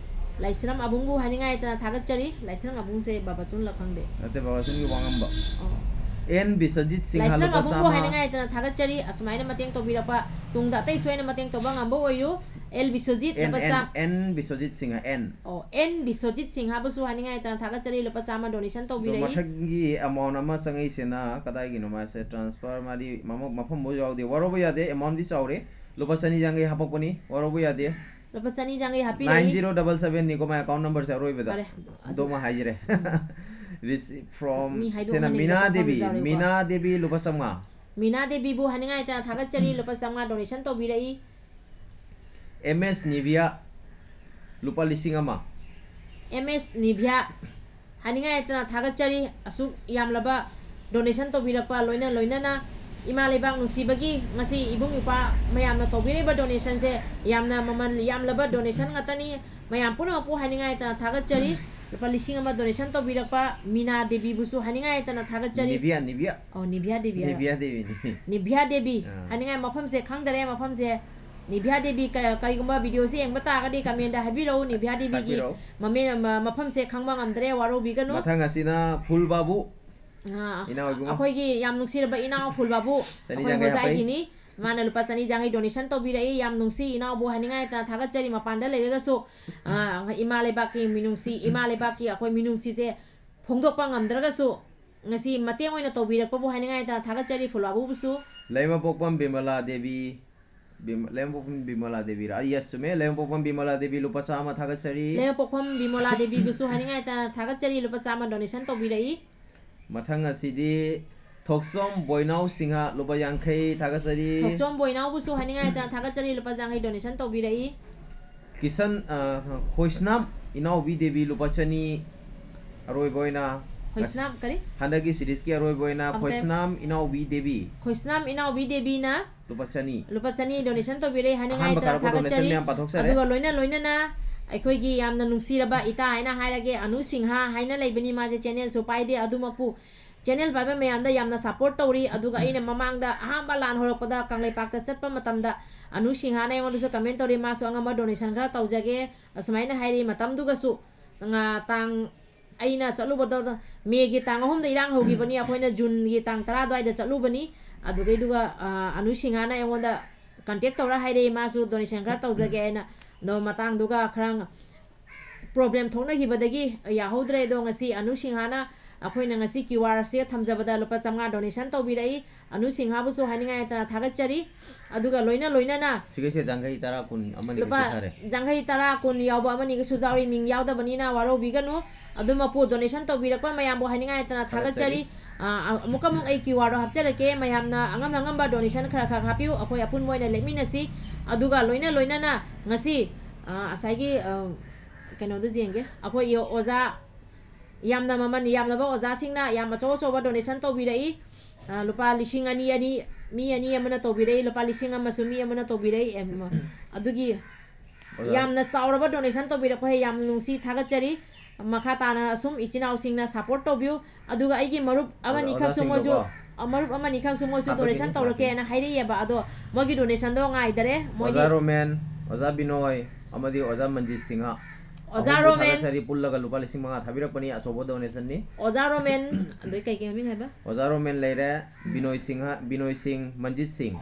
ꯂꯥꯏꯁ꯭ꯔꯝ ꯑꯕꯨꯡꯕꯨ ꯍꯥꯏꯅꯤꯡꯉꯥꯏ ꯂꯩꯇꯅ ꯊꯥꯒꯠꯆꯔꯤ꯫ ꯂꯥꯏꯁ꯭ꯔꯝ ꯑꯕꯨꯡꯁꯦ ꯕꯥꯕꯥꯆꯧꯅ ꯈꯪꯗꯦ꯫ ꯅꯠꯇꯦ, ꯕꯥꯕꯥꯆꯧꯒꯤ ꯋꯥꯉꯝꯕ꯫ ꯑꯣ꯫ ꯑꯦꯟ ꯕꯤꯁ꯭ꯋꯖꯤꯠ ꯁꯤꯡꯍ, ꯂꯥꯏꯁ꯭ꯔꯝ ꯂꯨꯄꯥ ꯑꯕꯨꯡꯕꯨ ꯆꯥꯝꯃ꯫ ꯍꯥꯏꯅꯤꯡꯉꯥꯏ ꯂꯩꯇꯅ ꯊꯥꯒꯠꯆꯔꯤ꯫ ꯑꯁꯨꯃꯥꯏꯅ ꯃꯇꯦꯡ ꯇꯧꯕꯤꯔꯛꯄ, ꯇꯨꯡꯗ ꯑꯇꯩꯁꯨ ꯑꯩꯅ ꯃꯇꯦꯡ ꯇꯧꯕ ꯉꯝꯕ ꯑꯣꯏꯌꯨ꯫ ꯑꯦꯜ ꯕꯤꯁ꯭ꯋꯖꯤꯠ, ꯑꯦꯟ, ꯂꯨꯄꯥ ꯑꯦꯟ, ꯆꯥꯝ-, ꯑꯦꯟ ꯕꯤꯁ꯭ꯋꯖꯤꯠ ꯁꯤꯡꯍ, ꯑꯦꯟ꯫ ꯑꯣ, ꯑꯦꯟ ꯕꯤꯁ꯭ꯋꯖꯤꯠ ꯁꯤꯡꯍꯕꯨꯁꯨ ꯍꯥꯏꯅꯤꯡꯉꯥꯏ ꯂꯩꯇꯅ ꯊꯥꯒꯠꯆꯔꯤ, ꯂꯨꯄꯥ ꯆꯥꯝꯃ ꯗꯣꯅꯦꯁꯟ ꯑꯗꯣ ꯇꯧꯕꯤꯔꯛꯏ꯫ ꯃꯊꯪꯒꯤ ꯑꯦꯃꯥꯎꯟ ꯑꯃ ꯆꯪꯉꯛꯏꯁꯤꯅ ꯀꯗꯥꯏꯒꯤꯅꯣ? ꯃꯥꯁꯦ ꯇ꯭ꯔꯥꯟꯁꯐꯔ, ꯃꯥꯗꯤ ꯃꯃ-, ꯃꯐꯝ ꯑꯃ ꯌꯥꯎꯗꯦ꯫ ꯋꯥꯔꯧꯕ ꯌꯥꯗꯦ, ꯑꯦꯃꯥꯎꯟꯗꯤ ꯆꯥꯎꯔꯦ, ꯂꯨꯄꯥ ꯆꯅꯤ ꯌꯥꯡꯈꯩ ꯍꯥꯄꯛꯄꯅꯤ, ꯋꯥꯔꯧꯕ ꯌꯥꯗꯦ꯫ ꯂꯨꯄꯥ ꯆꯅꯤ ꯌꯥꯡꯈꯩ ꯍꯥꯄꯤꯔꯛꯏ꯫ ꯅꯥꯏꯟ ꯖꯤꯔꯣ ꯗꯕꯜ ꯁꯦꯚꯦꯟꯅꯤꯀꯣ ꯃꯥꯏ ꯑꯦꯀꯥꯎꯟ ꯅꯝꯕꯔꯁꯦ ꯑꯔꯣꯏꯕꯗ꯫ ꯐꯔꯦ, ꯑꯗꯨ ꯑꯗꯨꯃ ꯍꯥꯏꯖꯔꯦ꯫ ꯎꯝ꯫ Receive from ꯃꯤ ꯍꯥꯏꯗꯣꯛꯑꯝꯕꯅꯤ, ꯁꯦꯅ ꯃꯤꯅꯥ ꯃꯐꯝ ꯗꯦꯕꯤ, ꯌꯥꯎꯔꯤꯀꯣ꯫ ꯃꯤꯅꯥ ꯗꯦꯕꯤ, ꯂꯨꯄꯥ ꯆꯥꯝꯃꯉꯥ꯫ ꯃꯤꯅꯥ ꯗꯦꯕꯤꯕꯨ ꯍꯥꯏꯅꯤꯡꯉꯥꯏ ꯂꯩꯇꯅ ꯊꯥꯒꯠꯆꯔꯤ, ꯂꯨꯄꯥ ꯆꯥꯝꯃꯉꯥ ꯗꯣꯅꯦꯁꯟ ꯇꯧꯕꯤꯔꯛꯏ꯫ ꯑꯦꯝ ꯑꯦꯁ ꯅꯤꯕꯤꯌꯥ, ꯂꯨꯄꯥ ꯂꯤꯁꯤꯡ ꯑꯃ꯫ ꯑꯦꯝ ꯑꯦꯁ ꯅꯤꯕꯤꯌꯥ, ꯍꯥꯏꯅꯤꯡꯉꯥꯏ ꯂꯩꯇꯅ ꯊꯥꯒꯠꯆꯔꯤ꯫ ꯑꯁꯨꯛ ꯌꯥꯝꯂꯕ ꯗꯣꯅꯦꯁꯟ ꯇꯧꯕꯤꯔꯛꯄ, ꯂꯣꯏꯅ ꯂꯣꯏꯅꯅ ꯏꯃꯥ ꯂꯩꯕꯥꯛ ꯅꯨꯡꯁꯤꯕꯒꯤ ꯉꯁꯤ ꯏꯕꯨꯡ ꯏꯄ꯭ꯋꯥ ꯃꯌꯥꯝꯅ ꯇꯧꯕꯤꯔꯛꯏꯕ ꯗꯣꯅꯦꯁꯟꯁꯦ ꯌꯥꯝꯅ ꯃꯃꯜ ꯌꯥꯝꯂꯕ ꯗꯣꯅꯦꯁꯟ ꯉꯥꯛꯇꯅꯤ꯫ ꯃꯌꯥꯝ ꯄꯨꯝꯅꯃꯛꯄꯨ ꯍꯥꯏꯅꯤꯡꯉꯥꯏ ꯂꯩꯇꯅ ꯊꯥꯒꯠꯆꯔꯤ꯫ ꯂꯨꯄꯥ ꯂꯤꯁꯤꯡ ꯑꯃ ꯗꯣꯅꯦꯁꯟ ꯇꯧꯕꯤꯔꯛꯄ ꯃꯤꯅꯥ ꯗꯦꯕꯤꯕꯨꯁꯨ ꯍꯥꯏꯅꯤꯡꯉꯥꯏ ꯂꯩꯇꯅ ꯊꯥꯒꯠꯆꯔꯤ꯫ Nivea, Nivea. ꯑꯣ, ꯅꯤꯕꯤꯌꯥ ꯗꯦꯕꯤ ꯍꯥꯏꯕ꯫ ꯅꯤꯕꯤꯌꯥ ꯗꯦꯕꯤꯅꯤ꯫ ꯅꯤꯕꯤꯌꯥ ꯗꯦꯕꯤ꯫ ꯑꯥ꯫ ꯍꯥꯏꯅꯤꯡꯉꯥꯏ ꯃꯐꯝꯁꯦ ꯈꯪꯗꯔꯦ, ꯃꯐꯝꯁꯦ꯫ ꯅꯤꯕꯤꯌꯥ ꯗꯦꯕꯤ, ꯀ-, ꯀꯔꯤꯒꯨꯝꯕ ꯚꯤꯗꯤꯑꯣꯁꯤ ꯌꯦꯡꯕ ꯇꯥꯔꯒꯗꯤ ꯀꯃꯦꯟꯗ ꯍꯥꯏꯕꯤꯔꯛꯎ, ꯅꯤꯕꯤꯌꯥ ꯗꯦꯕꯤꯒꯤ ꯍꯥꯏꯕꯤꯔꯛꯎ꯫ ꯃꯃꯦ-, ꯃ-, ꯃꯐꯝꯁꯦ ꯈꯪꯕ ꯉꯝꯗ꯭ꯔꯦ, ꯋꯥꯔꯧꯕꯤꯒꯅꯨ꯫ ꯃꯊꯪ ꯑꯁꯤꯅ ꯐꯨꯜ ꯕꯥꯕꯨ꯫ ꯑꯥ, ꯏꯅꯥꯎ ꯏꯕꯨꯡꯉꯣ꯫ ꯑꯩꯈꯣꯏꯒꯤ ꯌꯥꯝ ꯅꯨꯡꯁꯤꯔꯕ ꯏꯅꯥꯎ ꯐꯨꯜ ꯕꯥꯕꯨ, ꯆꯅꯤ ꯑꯩꯈꯣꯏ ꯌꯥꯡꯈꯩ ꯍꯥꯞꯄꯛꯏ꯫ ꯍꯣꯖꯥꯏꯒꯤꯅꯤ꯫ ꯃꯥꯅ ꯂꯨꯄꯥ ꯆꯅꯤ ꯌꯥꯡꯈꯩ donation ꯇꯧꯕꯤꯔꯛꯏ꯫ ꯌꯥꯝ ꯅꯨꯡꯁꯤ ꯏꯅꯥꯎꯕꯨ ꯍꯥꯏꯅꯤꯡꯉꯥꯏ ꯂꯩꯇꯅ ꯊꯥꯒꯠꯆꯔꯤ꯫ ꯃꯄꯥꯟꯗ ꯂꯩꯔꯒꯁꯨ, ꯑ, ꯏꯃꯥ ꯂꯩꯕꯥꯛꯀꯤ ꯃꯤꯅꯨꯡꯁꯤ, ꯏꯃꯥ ꯂꯩꯕꯥꯛꯀꯤ ꯑꯩꯈꯣꯏ ꯃꯤꯅꯨꯡꯁꯤꯁꯦ ꯐꯣꯡꯗꯣꯛꯄ ꯉꯝꯗ꯭ꯔꯒꯁꯨ ꯉꯁꯤ ꯃꯇꯦꯡ ꯑꯣꯏꯅ ꯇꯧꯕꯤꯔꯛꯄꯕꯨ ꯍꯥꯏꯅꯤꯡꯉꯥꯏ ꯂꯩꯇꯅ ꯊꯥꯒꯠꯆꯔꯤ ꯐꯨꯂꯥꯕꯨꯕꯨꯁꯨ꯫ ꯂꯩꯃꯄꯣꯛꯄꯝ ꯕꯤꯃꯂꯥ ꯗꯦꯕꯤ, ꯕꯤꯝ-, ꯂꯩꯃꯄꯣꯛꯄꯝ ꯕꯤꯃꯂꯥ ꯗꯦꯕꯤꯔꯥ? ꯑ, yes, ꯆꯨꯝꯃꯦ꯫ ꯂꯩꯃꯄꯣꯛꯄꯝ ꯕꯤꯃꯂꯥ ꯗꯦꯕꯤ ꯂꯨꯄꯥ ꯆꯥꯝꯃ ꯊꯥꯒꯠꯆꯔꯤ꯫ ꯂꯩꯃꯄꯣꯛꯐꯝ ꯕꯤꯃꯣꯂꯥ ꯗꯦꯕꯤꯕꯨꯁꯨ ꯍꯥꯏꯅꯤꯡꯉꯥꯏ ꯂꯩꯇꯅ ꯊꯥꯒꯠꯆꯔꯤ, ꯂꯨꯄꯥ ꯆꯥꯝꯃ donation ꯇꯧꯕꯤꯔꯛꯏ꯫ ꯃꯊꯪ ꯑꯁꯤꯗꯤ ꯊꯣꯛꯆꯣꯝ ꯕꯣꯏꯅꯥꯎ ꯁꯤꯡꯍ ꯂꯨꯄꯥ ꯌꯥꯡꯈꯩ ꯊꯥꯒꯠꯆꯔꯤ꯫ ꯊꯣꯛꯆꯣꯝ ꯕꯣꯏꯅꯥꯎꯕꯨꯁꯨ ꯍꯥꯏꯅꯤꯡꯉꯥꯏ ꯂꯩꯇꯅ ꯊꯥꯒꯠꯆꯔꯤ, ꯂꯨꯄꯥ ꯌꯥꯡꯈꯩ donation ꯇꯧꯕꯤꯔꯛꯏ꯫ ꯀꯤꯁꯟ, ꯑ, ꯈꯣꯏꯁꯅꯥꯝ ꯏꯅꯥꯎꯕꯤ ꯗꯦꯕꯤ ꯂꯨꯄꯥ ꯆꯅꯤ꯫ ꯑꯔꯣꯏꯕ ꯑꯣꯏꯅ ꯈꯣꯏꯁꯅꯥꯝ ꯀꯔꯤ? ꯍꯟꯗꯛꯀꯤ seriesꯀꯤ ꯑꯔꯣꯏꯕ ꯑꯣꯏꯅ ꯑꯃꯨꯛꯀ ꯈꯣꯏꯁꯅꯥꯝ ꯏꯅꯥꯎꯕꯤ ꯗꯦꯕꯤ꯫ ꯈꯣꯏꯁꯅꯥꯝ ꯏꯅꯥꯎꯕꯤ ꯗꯦꯕꯤꯅ ꯂꯨꯄꯥ ꯆꯅꯤ꯫ ꯂꯨꯄꯥ ꯆꯅꯤ donation ꯇꯧꯕꯤꯔꯦ, ꯍꯥꯏꯅꯤꯡꯉꯥꯏ ꯑꯍꯥꯟꯕ ꯂꯩꯇꯅ ꯀꯥꯔꯛꯄ donation ꯊꯥꯒꯠꯆꯔꯤ꯫ ꯃꯌꯥꯝ ꯄꯥꯊꯣꯛꯆꯔꯦ꯫ ꯑꯗꯨꯒ ꯂꯣꯏꯅ ꯂꯣꯏꯅꯅ ꯑꯩꯈꯣꯏꯒꯤ ꯌꯥꯝꯅ ꯅꯨꯡꯁꯤꯔꯕ ꯏꯇꯥ ꯍꯥꯏꯅ ꯍꯥꯏꯔꯒꯦ, ꯑꯅꯨ ꯁꯤꯡꯍ ꯍꯥꯏꯅ ꯂꯩꯕꯅꯤ, ꯃꯥꯁꯦ channelꯁꯨ ꯄꯥꯏꯗꯦ, ꯑꯗꯨꯃꯛꯄꯨ channel ꯄꯥꯏꯕ ꯃꯌꯥꯝꯗ ꯌꯥꯝꯅ support ꯇꯧꯔꯤ꯫ ꯑꯗꯨꯒ ꯑꯩꯅ ꯃꯃꯥꯡꯗ ꯑꯍꯥꯟꯕ ꯂꯥꯟ ꯍꯧꯔꯛꯄꯗ ꯀꯪꯂꯩꯄꯥꯛꯇ ꯆꯠꯄ ꯃꯇꯝꯗ ꯑꯅꯨ ꯁꯤꯡꯍꯅ ꯑꯩꯉꯣꯟꯗꯁꯨ comment ꯇꯧꯔꯤ, ꯃꯥꯁꯨ ꯑꯉꯝꯕ donation ꯈꯔ ꯇꯧꯖꯒꯦ ꯑꯁꯨꯃꯥꯏꯅ ꯍꯥꯏꯔꯤ꯫ ꯃꯇꯝꯗꯨꯒꯁꯨ ꯉꯥ-, ꯇꯥꯡ ꯑꯩꯅ ꯆꯠꯂꯨꯕꯗꯣ ꯃꯦꯒꯤ ꯇꯥꯡ ꯑꯍꯨꯝꯗ ꯏꯔꯥꯡ ꯍꯧꯈꯤꯕꯅꯤ, ꯑꯩꯈꯣꯏꯅ ꯖꯨꯟꯒꯤ ꯇꯥꯡ ꯇꯔꯥ ꯑꯗꯨꯋꯥꯏꯗ ꯆꯠꯂꯨꯕꯅꯤ꯫ ꯑꯗꯨꯗꯩꯗꯨꯒ, ꯑ, ꯑꯅꯨ ꯁꯤꯡꯍꯥꯅ ꯑꯩꯉꯣꯟꯗ contact ꯇꯧꯔ ꯍꯥꯏꯔꯛꯑꯦ, ꯃꯥꯁꯨ donation ꯈꯔ ꯇꯧꯖꯒꯦ ꯍꯥꯏꯅ꯫ ꯑꯗꯣ ꯃꯇꯥꯡꯗꯨꯒ ꯈꯔ problem ꯊꯣꯛꯅꯈꯤꯕꯗꯒꯤ ꯌꯥꯍꯧꯗ꯭ꯔꯦ꯫ ꯑꯗꯣ ꯉꯁꯤ ꯑꯅꯨ ꯁꯤꯡꯍꯥꯅ ꯑꯩꯈꯣꯏꯅ ꯉꯁꯤ QR ꯁꯦ ꯊꯝꯖꯕꯗ ꯂꯨꯄꯥ ꯆꯥꯝꯃꯉꯥ donation ꯇꯧꯕꯤꯔꯛꯏ꯫ ꯑꯅꯨ ꯁꯤꯡꯍꯥꯕꯨꯁꯨ ꯍꯥꯏꯅꯤꯡꯉꯥꯏ ꯂꯩꯇꯅ ꯊꯥꯒꯠꯆꯔꯤ꯫ ꯑꯗꯨꯒ ꯂꯣꯏꯅ ꯂꯣꯏꯅꯅ ꯁꯤꯒꯩꯁꯦ ꯖꯥꯡꯈꯩ ꯇꯔꯥ, ꯀꯨꯟ ꯑꯃꯅꯤꯒ ꯂꯨꯄꯥ ꯆꯤꯊꯔꯦ꯫ ꯖꯥꯡꯈꯩ ꯇꯔꯥ, ꯀꯨꯟ ꯌꯥꯎꯕ ꯑꯃꯅꯤꯒꯁꯨ ꯌꯥꯎꯔꯤ, ꯃꯤꯡ ꯌꯥꯎꯗꯕꯅꯤꯅ ꯋꯥꯔꯧꯕꯤꯒꯅꯨ꯫ ꯑꯗꯨꯃꯛꯄꯨ donation ꯇꯧꯕꯤꯔꯛꯄ ꯃꯌꯥꯝꯕꯨ ꯍꯥꯏꯅꯤꯡꯉꯥꯏ ꯂꯩꯇꯅ ꯊꯥꯒꯠꯆꯔꯤ꯫ ꯊꯥꯒꯠꯆꯔꯤ꯫ ꯑ, ꯑ, ꯑꯃꯨꯛꯀ ꯑꯃꯨꯛ ꯑꯩ QR ꯗꯣ ꯍꯥꯞꯆꯔꯛꯀꯦ, ꯃꯌꯥꯝꯅ ꯑꯉꯝ ꯑꯉꯝꯕ donation ꯈꯔ ꯈꯔ ꯍꯥꯞꯄꯤꯌꯨ, ꯑꯩꯈꯣꯏ ꯑꯄꯨꯟꯕ ꯑꯣꯏꯅ ꯂꯦꯞꯃꯤꯟꯅꯁꯤ꯫ ꯑꯗꯨꯒ ꯂꯣꯏꯅ ꯂꯣꯏꯅꯅ ꯉꯁꯤ, ꯑ, ꯉꯁꯥꯏꯒꯤ, ꯑ, ꯀꯩꯅꯣꯗꯣ ꯌꯦꯡꯒꯦ, ꯑꯩꯈꯣꯏ ꯑꯣꯖꯥ ꯌꯥꯝꯅ ꯃꯃꯜ ꯌꯥꯝꯂꯕ ꯑꯣꯖꯥꯁꯤꯡꯅ ꯌꯥꯝ ꯑꯆꯧ ꯑꯆꯧꯕ donation ꯇꯧꯕꯤꯔꯛꯏ꯫ ꯑ, ꯂꯨꯄꯥ ꯂꯤꯁꯤꯡ ꯑꯅꯤ, ꯑꯅꯤ, ꯃꯤ ꯑꯅꯤ ꯑꯃꯅ ꯇꯧꯕꯤꯔꯛꯏ, ꯂꯨꯄꯥ ꯂꯤꯁꯤꯡ ꯑꯃꯁꯨ ꯃꯤ ꯑꯃꯅ ꯇꯧꯕꯤꯔꯛꯏ꯫ ꯑꯦꯝ, ꯑꯗꯨꯒꯤ ꯑꯣꯖꯥ꯫ ꯌꯥꯝꯅ ꯆꯥꯎꯔꯕ donation ꯇꯧꯕꯤꯔꯛꯄ, ꯌꯥꯝꯅ ꯅꯨꯡꯁꯤ, ꯊꯥꯒꯠꯆꯔꯤ꯫ ꯃꯈꯥ ꯇꯥꯅ ꯑꯁꯨꯝ ꯏꯆꯤꯟ ꯏꯅꯥꯎꯁꯤꯡꯅ support ꯇꯧꯕꯤꯌꯨ꯫ ꯑꯗꯨꯒ ꯑꯩꯒꯤ ꯃꯔꯨꯞ ꯑꯃꯅꯤꯈꯛꯁꯨ ꯃꯣꯏꯁꯨ, ꯑꯣꯖꯥꯁꯤꯡꯗꯣꯀꯣ꯫ ꯑ, ꯃꯔꯨꯞ ꯑꯃꯅꯤꯈꯛꯁꯨ ꯃꯣꯏꯁꯨ ꯍꯥꯞꯄꯛꯈꯤꯅꯤ, donation ꯇꯧꯔꯛꯀꯦꯅ ꯍꯥꯞꯄꯛꯈꯤꯅꯤ꯫ ꯍꯥꯏꯔꯛꯑꯦꯕ, ꯑꯗꯣ ꯃꯣꯏꯒꯤ donation ꯗꯣ ꯉꯥꯏꯗꯔꯦ꯫ ꯃꯣꯏꯗꯤ ꯑꯣꯖꯥ ꯔꯣꯃꯦꯟ, ꯑꯣꯖꯥ ꯕꯤꯅꯣꯏ ꯑꯃꯗꯤ ꯑꯣꯖꯥ ꯃꯟꯖꯤꯠ ꯁꯤꯡꯍ꯫ ꯑꯣꯖꯥ ꯑꯍꯨꯝꯕꯨ ꯔꯣꯃꯦꯟ꯫ ꯊꯥꯒꯠꯆꯔꯤ, ꯄꯨꯜꯂꯒ ꯂꯨꯄꯥ ꯂꯤꯁꯤꯡ ꯃꯉꯥ ꯊꯥꯕꯤꯔꯛꯄꯅꯤ, ꯑꯆꯧꯕ donation ꯅꯤ꯫ ꯑꯣꯖꯥ ꯔꯣꯃꯦꯟ, ꯑꯗꯩ ꯀꯩ ꯀꯩ ꯃꯃꯤꯡ ꯍꯥꯏꯕ? ꯑꯣꯖꯥ ꯔꯣꯃꯦꯟ ꯂꯩꯔꯦ, ꯕꯤꯅꯣꯏ ꯁꯤꯡꯍ, ꯕꯤꯅꯣꯏ ꯁꯤꯡ, ꯃꯟꯖꯤꯠ ꯁꯤꯡ꯫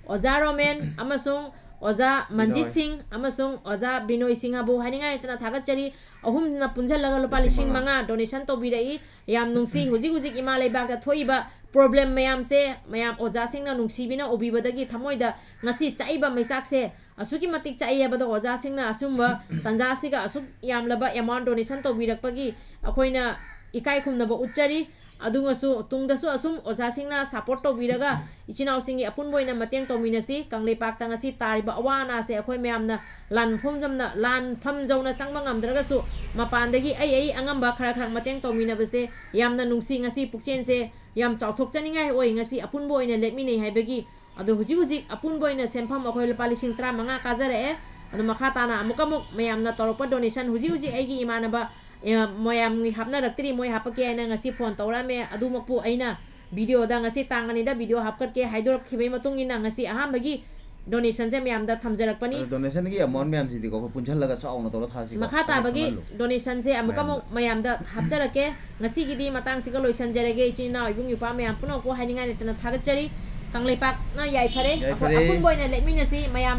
ꯑꯣꯖꯥ ꯔꯣꯃꯦꯟ ꯑꯃꯁꯨꯡ ꯑꯣꯖꯥ ꯃꯟꯖꯤꯠ ꯕꯤꯅꯣꯏ꯫ ꯁꯤꯡ ꯑꯃꯁꯨꯡ ꯑꯣꯖꯥ ꯕꯤꯅꯣꯏ ꯁꯤꯡ ꯍꯥꯏꯕꯨ ꯍꯥꯏꯅꯤꯡꯉꯥꯏ ꯂꯩꯇꯅ ꯊꯥꯒꯠꯆꯔꯤ꯫ ꯑꯍꯨꯝꯅ ꯄꯨꯟꯁꯤꯜꯂꯒ ꯂꯨꯄꯥ ꯂꯤꯁꯤꯡ ꯃꯉꯥ ꯗꯣꯅꯦꯁꯟ ꯇꯧꯕꯤꯔꯛꯏ꯫ ꯌꯥꯝ ꯅꯨꯡꯁꯤ꯫ ꯍꯧꯖꯤꯛ ꯍꯧꯖꯤꯛ ꯏꯃꯥ ꯂꯩꯕꯥꯛꯇ ꯊꯣꯛꯏꯕ ꯄ꯭ꯔꯣꯕ꯭ꯂꯦꯝ ꯃꯌꯥꯝꯁꯦ ꯃꯌꯥꯝ ꯑꯣꯖꯥꯁꯤꯡꯅ ꯅꯨꯡꯁꯤꯕꯤꯅ ꯎꯕꯤꯕꯗꯒꯤ ꯊꯃꯣꯏꯗ ꯉꯁꯤ ꯆꯥꯛꯏꯕ ꯃꯩꯆꯥꯛꯁꯦ ꯑꯁꯨꯛꯀꯤ ꯃꯇꯤꯛ ꯆꯥꯛꯏ ꯍꯥꯏꯕꯗꯣ ꯑꯣꯖꯥꯁꯤꯡꯅ ꯑꯆꯨꯝꯕ ꯇꯥꯟꯖꯥꯁꯤꯒ ꯑꯁꯨꯛ ꯌꯥꯝꯂꯕ ꯑꯦꯃꯥꯎꯟ ꯗꯣꯅꯦꯁꯟ ꯇꯧꯕꯤꯔꯛꯄꯒꯤ ꯑꯩꯈꯣꯏꯅ ꯏꯀꯥꯏ ꯈꯨꯝꯅꯕ ꯎꯠꯆꯔꯤ꯫ ꯑꯗꯨꯒꯁꯨ ꯇꯨꯡꯗꯁꯨ ꯑꯁꯨꯝ ꯑꯣꯖꯥꯁꯤꯡꯅ ꯁꯄꯣꯔꯠ ꯇꯧꯕꯤꯔꯒ ꯏꯆꯤꯟ ꯏꯅꯥꯎꯁꯤꯡꯒꯤ ꯑꯄꯨꯟꯕ ꯑꯣꯏꯅ ꯃꯇꯦꯡ ꯇꯧꯃꯤꯟꯅꯁꯤ꯫ ꯀꯪꯂꯩꯄꯥꯛꯇ ꯉꯁꯤ ꯇꯥꯔꯤꯕ ꯑꯋꯥ ꯑꯅꯥꯁꯦ ꯑꯩꯈꯣꯏ ꯃꯌꯥꯝꯅ ꯂꯥꯟꯐꯝ ꯖꯝꯅ, ꯂꯥꯟꯐꯝ ꯖꯧꯅ ꯆꯪꯕ ꯉꯝꯗ꯭ꯔꯒꯁꯨ ꯃꯄꯥꯟꯗꯒꯤ ꯑꯩ ꯑꯩ ꯑꯉꯝꯕ ꯈꯔ ꯈꯔ ꯃꯇꯦꯡ ꯇꯧꯃꯤꯟꯅꯕꯁꯦ ꯌꯥꯝꯅ ꯅꯨꯡꯁꯤ꯫ ꯉꯁꯤ ꯄꯨꯛꯆꯦꯜꯁꯦ ꯌꯥꯝ ꯆꯥꯎꯊꯣꯛꯆꯅꯤꯡꯉꯥꯏ ꯑꯣꯏ꯫ ꯉꯁꯤ ꯑꯄꯨꯟꯕ ꯑꯣꯏꯅ ꯂꯦꯞꯃꯤꯟꯅꯩ ꯍꯥꯏꯕꯒꯤ ꯑꯗꯣ ꯍꯧꯖꯤꯛ ꯍꯧꯖꯤꯛ ꯑꯄꯨꯟꯕ ꯑꯣꯏꯅ ꯁꯦꯟꯐꯝ ꯑꯩꯈꯣꯏ ꯂꯨꯄꯥ ꯂꯤꯁꯤꯡ ꯇꯔꯥꯃꯉꯥ ꯀꯥꯖꯔꯛꯑꯦ꯫ ꯑꯗꯣ ꯃꯈꯥ ꯇꯥꯅ ꯑꯃꯨꯛꯀ ꯑꯃꯨꯛ ꯃꯌꯥꯝꯅ ꯇꯧꯔꯛꯄ ꯗꯣꯅꯦꯁꯟ ꯍꯧꯖꯤꯛ ꯍꯧꯖꯤꯛ ꯑꯩꯒꯤ ꯏꯃꯥꯟꯅꯕ, ꯑ, ꯃꯌꯥꯝꯒꯤ ꯍꯥꯞꯅꯔꯛꯇ꯭ꯔꯤ, ꯃꯣꯏ ꯍꯥꯞꯄꯛꯀꯦ ꯍꯥꯏꯅ ꯉꯁꯤ ꯐꯣꯟ ꯇꯧꯔꯛꯑꯝꯃꯦ꯫ ꯑꯗꯨꯃꯛꯄꯨ ꯑꯩꯅ ꯚꯤꯗꯤꯑꯣꯗ ꯉꯁꯤ ꯇꯥꯡ ꯑꯅꯤꯗ ꯚꯤꯗꯤꯑꯣ ꯍꯥꯞꯀꯠꯀꯦ ꯍꯥꯏꯗꯣꯔꯛꯈꯤꯕꯒꯤ ꯃꯇꯨꯡ ꯏꯟꯅ ꯉꯁꯤ ꯑꯍꯥꯟꯕꯒꯤ ꯗꯣꯅꯦꯁꯟꯁꯦ ꯃꯌꯥꯝꯗ ꯊꯝꯖꯔꯛꯄꯅꯤ꯫ ꯑꯗꯣ ꯗꯣꯅꯦꯁꯟꯒꯤ ꯑꯦꯃꯥꯎꯟ ꯃꯌꯥꯝꯁꯤꯗꯤꯀꯣ ꯑꯩꯈꯣꯏ ꯄꯨꯟꯁꯤꯜꯂꯒ ꯆꯥꯎꯅ ꯇꯧꯔ ꯊꯥꯁꯤꯀꯣ꯫ ꯃꯈꯥ ꯈꯪꯍꯜꯂꯨ꯫ ꯇꯥꯕꯒꯤ ꯗꯣꯅꯦꯁꯟꯁꯦ ꯑꯃꯨꯛꯀ ꯑꯃꯨꯛ ꯃꯌꯥꯝꯗ ꯍꯥꯞꯆꯔꯛꯀꯦ꯫ ꯉꯁꯤꯒꯤꯗꯤ ꯃꯇꯥꯡꯁꯤꯒ ꯂꯣꯏꯁꯤꯟꯖꯔꯒꯦ꯫ ꯏꯆꯤꯟ ꯏꯅꯥꯎ ꯏꯕꯨꯡ ꯏꯄ꯭ꯋꯥ ꯃꯌꯥꯝ ꯄꯨꯝꯅꯃꯛꯄꯨ ꯍꯥꯏꯅꯤꯡꯉꯥꯏ ꯂꯩꯇꯅ ꯊꯥꯒꯠꯆꯔꯤ꯫ ꯀꯪꯂꯩꯄꯥꯛꯅ ꯌꯥꯏꯐꯔꯦ꯫ ꯑꯩꯈꯣꯏ ꯌꯥꯏꯐꯔꯦ꯫ ꯑꯄꯨꯟꯕ ꯑꯣꯏꯅ ꯂꯦꯞꯃꯤꯟꯅꯁꯤ꯫ ꯃꯌꯥꯝ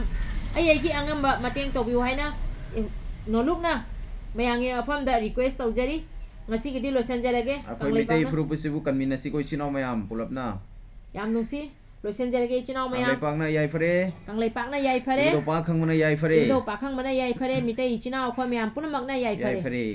ꯑꯩ ꯑꯩꯒꯤ ꯑꯉꯝꯕ ꯃꯇꯦꯡ ꯇꯧꯕꯤꯌꯨ ꯍꯥꯏꯅ, ꯏ-, ꯅꯣꯂꯨꯛꯅ ꯃꯌꯥꯝꯒꯤ ꯃꯐꯝꯗ ꯔꯤꯀ꯭ꯋꯦꯁ ꯇꯧꯖꯔꯤ꯫ ꯉꯁꯤꯒꯤꯗꯤ ꯂꯣꯏꯁꯤꯟꯖꯔꯒꯦ꯫ ꯑꯩꯈꯣꯏ ꯃꯩꯇꯩ ꯀꯪꯂꯩꯄꯥꯛꯅ ꯐꯨꯔꯨꯞ ꯑꯁꯤꯕꯨ ꯀꯟꯃꯤꯟꯅꯁꯤꯀꯣ ꯏꯆꯤꯟ ꯏꯅꯥꯎ ꯃꯌꯥꯝ ꯄꯨꯂꯞꯅ꯫ ꯌꯥꯝ ꯅꯨꯡꯁꯤ꯫ ꯂꯣꯏꯁꯤꯟꯖꯔꯒꯦ ꯏꯆꯤꯟ ꯏꯅꯥꯎ ꯃꯌꯥꯝ꯫ ꯀꯪꯂꯩꯄꯥꯛꯅ ꯌꯥꯏꯐꯔꯦ꯫ ꯀꯪꯂꯩꯄꯥꯛꯅ ꯌꯥꯏꯐꯔꯦ꯫ ꯏꯕꯨꯙꯧ ꯄꯥꯈꯪꯕꯅ ꯌꯥꯏꯐꯔꯦ꯫ ꯏꯕꯨꯙꯧ ꯄꯥꯈꯪꯕꯅ ꯌꯥꯏꯐꯔꯦ꯫ ꯃꯤꯇꯩ ꯏꯆꯤꯟ ꯏꯅꯥꯎ ꯑꯩꯈꯣꯏ ꯃꯌꯥꯝ ꯄꯨꯝꯅꯃꯛꯅ ꯌꯥꯏꯐꯔꯦ꯫ ꯌꯥꯏꯐꯔꯦ꯫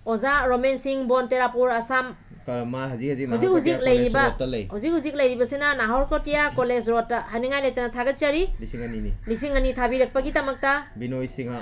ꯑꯣꯖꯥ ꯔꯣꯃꯦꯟ ꯁꯤꯡ, ꯕꯣꯟ ꯇꯦꯔꯥꯄꯨꯔ, ꯑꯁꯥꯝ꯫ ꯀ-, ꯃꯥ ꯍꯧꯖꯤꯛ ꯍꯧꯖꯤꯛ ꯍꯧꯖꯤꯛ ꯅꯥꯍꯔꯀꯣꯇꯤꯌꯥ ꯍꯧꯖꯤꯛ ꯀꯣꯂꯦꯖ ꯂꯩꯔꯤꯕ, ꯔꯣꯗꯇ ꯂꯩ꯫ ꯍꯧꯖꯤꯛ ꯍꯧꯖꯤꯛ ꯂꯩꯔꯤꯕꯁꯤꯅ ꯅꯥꯍꯔꯀꯣꯇꯤꯌꯥ ꯀꯣꯂꯦꯖ ꯔꯣꯗꯇ꯫ ꯍꯥꯏꯅꯤꯡꯉꯥꯏ ꯂꯩꯇꯅ ꯊꯥꯒꯠꯆꯔꯤ꯫ ꯂꯤꯁꯤꯡ ꯑꯅꯤꯅꯤ꯫ ꯂꯤꯁꯤꯡ ꯑꯅꯤ ꯊꯥꯕꯤꯔꯛꯄꯒꯤꯗꯃꯛꯇ꯫ ꯕꯤꯅꯣꯏ ꯁꯤꯡꯍ꯫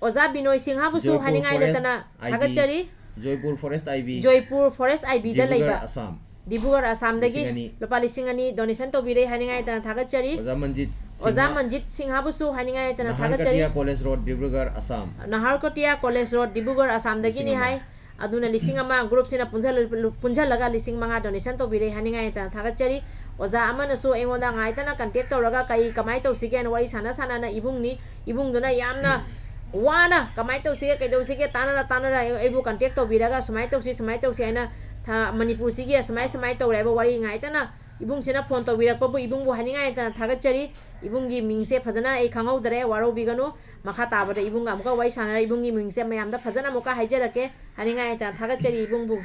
ꯑꯣꯖꯥ ꯕꯤꯅꯣꯏ ꯁꯤꯡꯍꯕꯨꯁꯨ ꯖꯣꯏꯄꯨꯔ ꯍꯥꯏꯅꯤꯡꯉꯥꯏ ꯐꯣꯔꯦꯁ ꯂꯩꯇꯅ ꯑꯥꯏ ꯕꯤ꯫ ꯊꯥꯒꯠꯆꯔꯤ꯫ ꯖꯣꯏꯄꯨꯔ ꯐꯣꯔꯦꯁ ꯑꯥꯏ ꯕꯤ꯫ ꯖꯣꯏꯄꯨꯔ ꯐꯣꯔꯦꯁ ꯑꯥꯏ ꯕꯤꯗ ꯗꯤꯕ꯭ꯔꯨꯒꯔ ꯂꯩꯕ꯫ ꯑꯁꯥꯝ꯫ ꯗꯤꯕ꯭ꯔꯨꯒꯔ ꯑꯁꯥꯝꯗꯒꯤ ꯂꯤꯁꯤꯡ ꯑꯅꯤ꯫ ꯂꯨꯄꯥ ꯂꯤꯁꯤꯡ ꯑꯅꯤ ꯗꯣꯅꯦꯁꯟ ꯇꯧꯕꯤꯔꯦ ꯍꯥꯏꯅꯤꯡꯉꯥꯏ ꯂꯩꯇꯅ ꯊꯥꯒꯠꯆꯔꯤ꯫ ꯑꯣꯖꯥ ꯃꯟꯖꯤꯠ ꯑꯣꯖꯥ ꯁꯤꯡꯍ꯫ ꯃꯟꯖꯤꯠ ꯁꯤꯡꯍꯕꯨꯁꯨ ꯍꯥꯏꯅꯤꯡꯉꯥꯏ ꯂꯩꯇꯅ ꯊꯥꯒꯠꯆꯔꯤ꯫ Naharkatiya college road, Dibrugarh, Assam. Naharkatiya college road, Dibrugarh ꯑꯁꯥꯝꯗꯒꯤꯅꯤ ꯂꯤꯁꯤꯡ ꯑꯃ꯫ ꯍꯥꯏ꯫ ꯑꯗꯨꯅ ꯂꯤꯁꯤꯡ ꯑꯃ ꯒ꯭ꯔꯨꯞꯁꯤꯅ ꯄꯨꯟꯁꯤꯜ-, ꯄꯨꯟꯁꯤꯜꯂꯒ ꯂꯤꯁꯤꯡ ꯃꯉꯥ ꯗꯣꯅꯦꯁꯟ ꯇꯧꯕꯤꯔꯦ ꯍꯥꯏꯅꯤꯡꯉꯥꯏ ꯂꯩꯇꯅ ꯊꯥꯒꯠꯆꯔꯤ꯫ ꯑꯣꯖꯥ ꯑꯃꯅꯁꯨ ꯑꯩꯉꯣꯟꯗ ꯉꯥꯏꯇꯅ ꯀꯟꯇꯦꯛ ꯇꯧꯔꯒ ꯀꯔꯤ ꯀꯃꯥꯏꯅ ꯇꯧꯁꯤꯒꯦꯅ ꯋꯥꯔꯤ ꯁꯥꯟꯅ ꯁꯥꯟꯅꯅ ꯏꯕꯨꯡꯅꯤ꯫ ꯏꯕꯨꯡꯗꯨꯅ ꯌꯥꯝꯅ ꯋꯥꯅ ꯀꯃꯥꯏꯅ ꯇꯧꯁꯤꯒꯦ, ꯀꯩꯗꯧꯁꯤꯒꯦ, ꯇꯥꯟꯅꯔ ꯇꯥꯟꯅꯔ ꯑꯩ-, ꯑꯩꯕꯨ ꯀꯟꯇꯦꯛ ꯇꯧꯕꯤꯔꯒ ꯁꯨꯃꯥꯏꯅ ꯇꯧꯁꯤ, ꯁꯨꯃꯥꯏꯅ ꯇꯧꯁꯤ ꯍꯥꯏꯅ ꯊ-, ꯃꯅꯤꯄꯨꯔꯁꯤꯒꯤ ꯑꯁꯨꯃꯥꯏ ꯁꯨꯃꯥꯏꯅ ꯇꯧꯔꯦ ꯍꯥꯏꯕ ꯋꯥꯔꯤ ꯉꯥꯏꯇꯅ ꯏꯕꯨꯡꯁꯤꯅ ꯐꯣꯟ ꯇꯧꯕꯤꯔꯛꯄꯕꯨ ꯏꯕꯨꯡꯕꯨ ꯍꯥꯏꯅꯤꯡꯉꯥꯏ ꯂꯩꯇꯅ ꯊꯥꯒꯠꯆꯔꯤ꯫ ꯏꯕꯨꯡꯒꯤ ꯃꯤꯡꯁꯦ ꯐꯖꯅ ꯑꯩ ꯈꯪꯍꯧꯗꯔꯦ, ꯋꯥꯔꯧꯕꯤꯒꯅꯨ꯫ ꯃꯈꯥ ꯇꯥꯕꯗ ꯏꯕꯨꯡꯒ ꯑꯃꯨꯛꯀ ꯋꯥꯔꯤ ꯁꯥꯟꯅꯔ ꯏꯕꯨꯡꯒꯤ ꯃꯤꯡꯁꯦ ꯃꯌꯥꯝꯗ ꯐꯖꯅ ꯑꯃꯨꯛꯀ ꯍꯥꯏꯖꯔꯛꯀꯦ꯫ ꯍꯥꯏꯅꯤꯡꯉꯥꯏ ꯂꯩꯇꯅ ꯊꯥꯒꯠꯆꯔꯤ ꯏꯕꯨꯡꯕꯨ꯫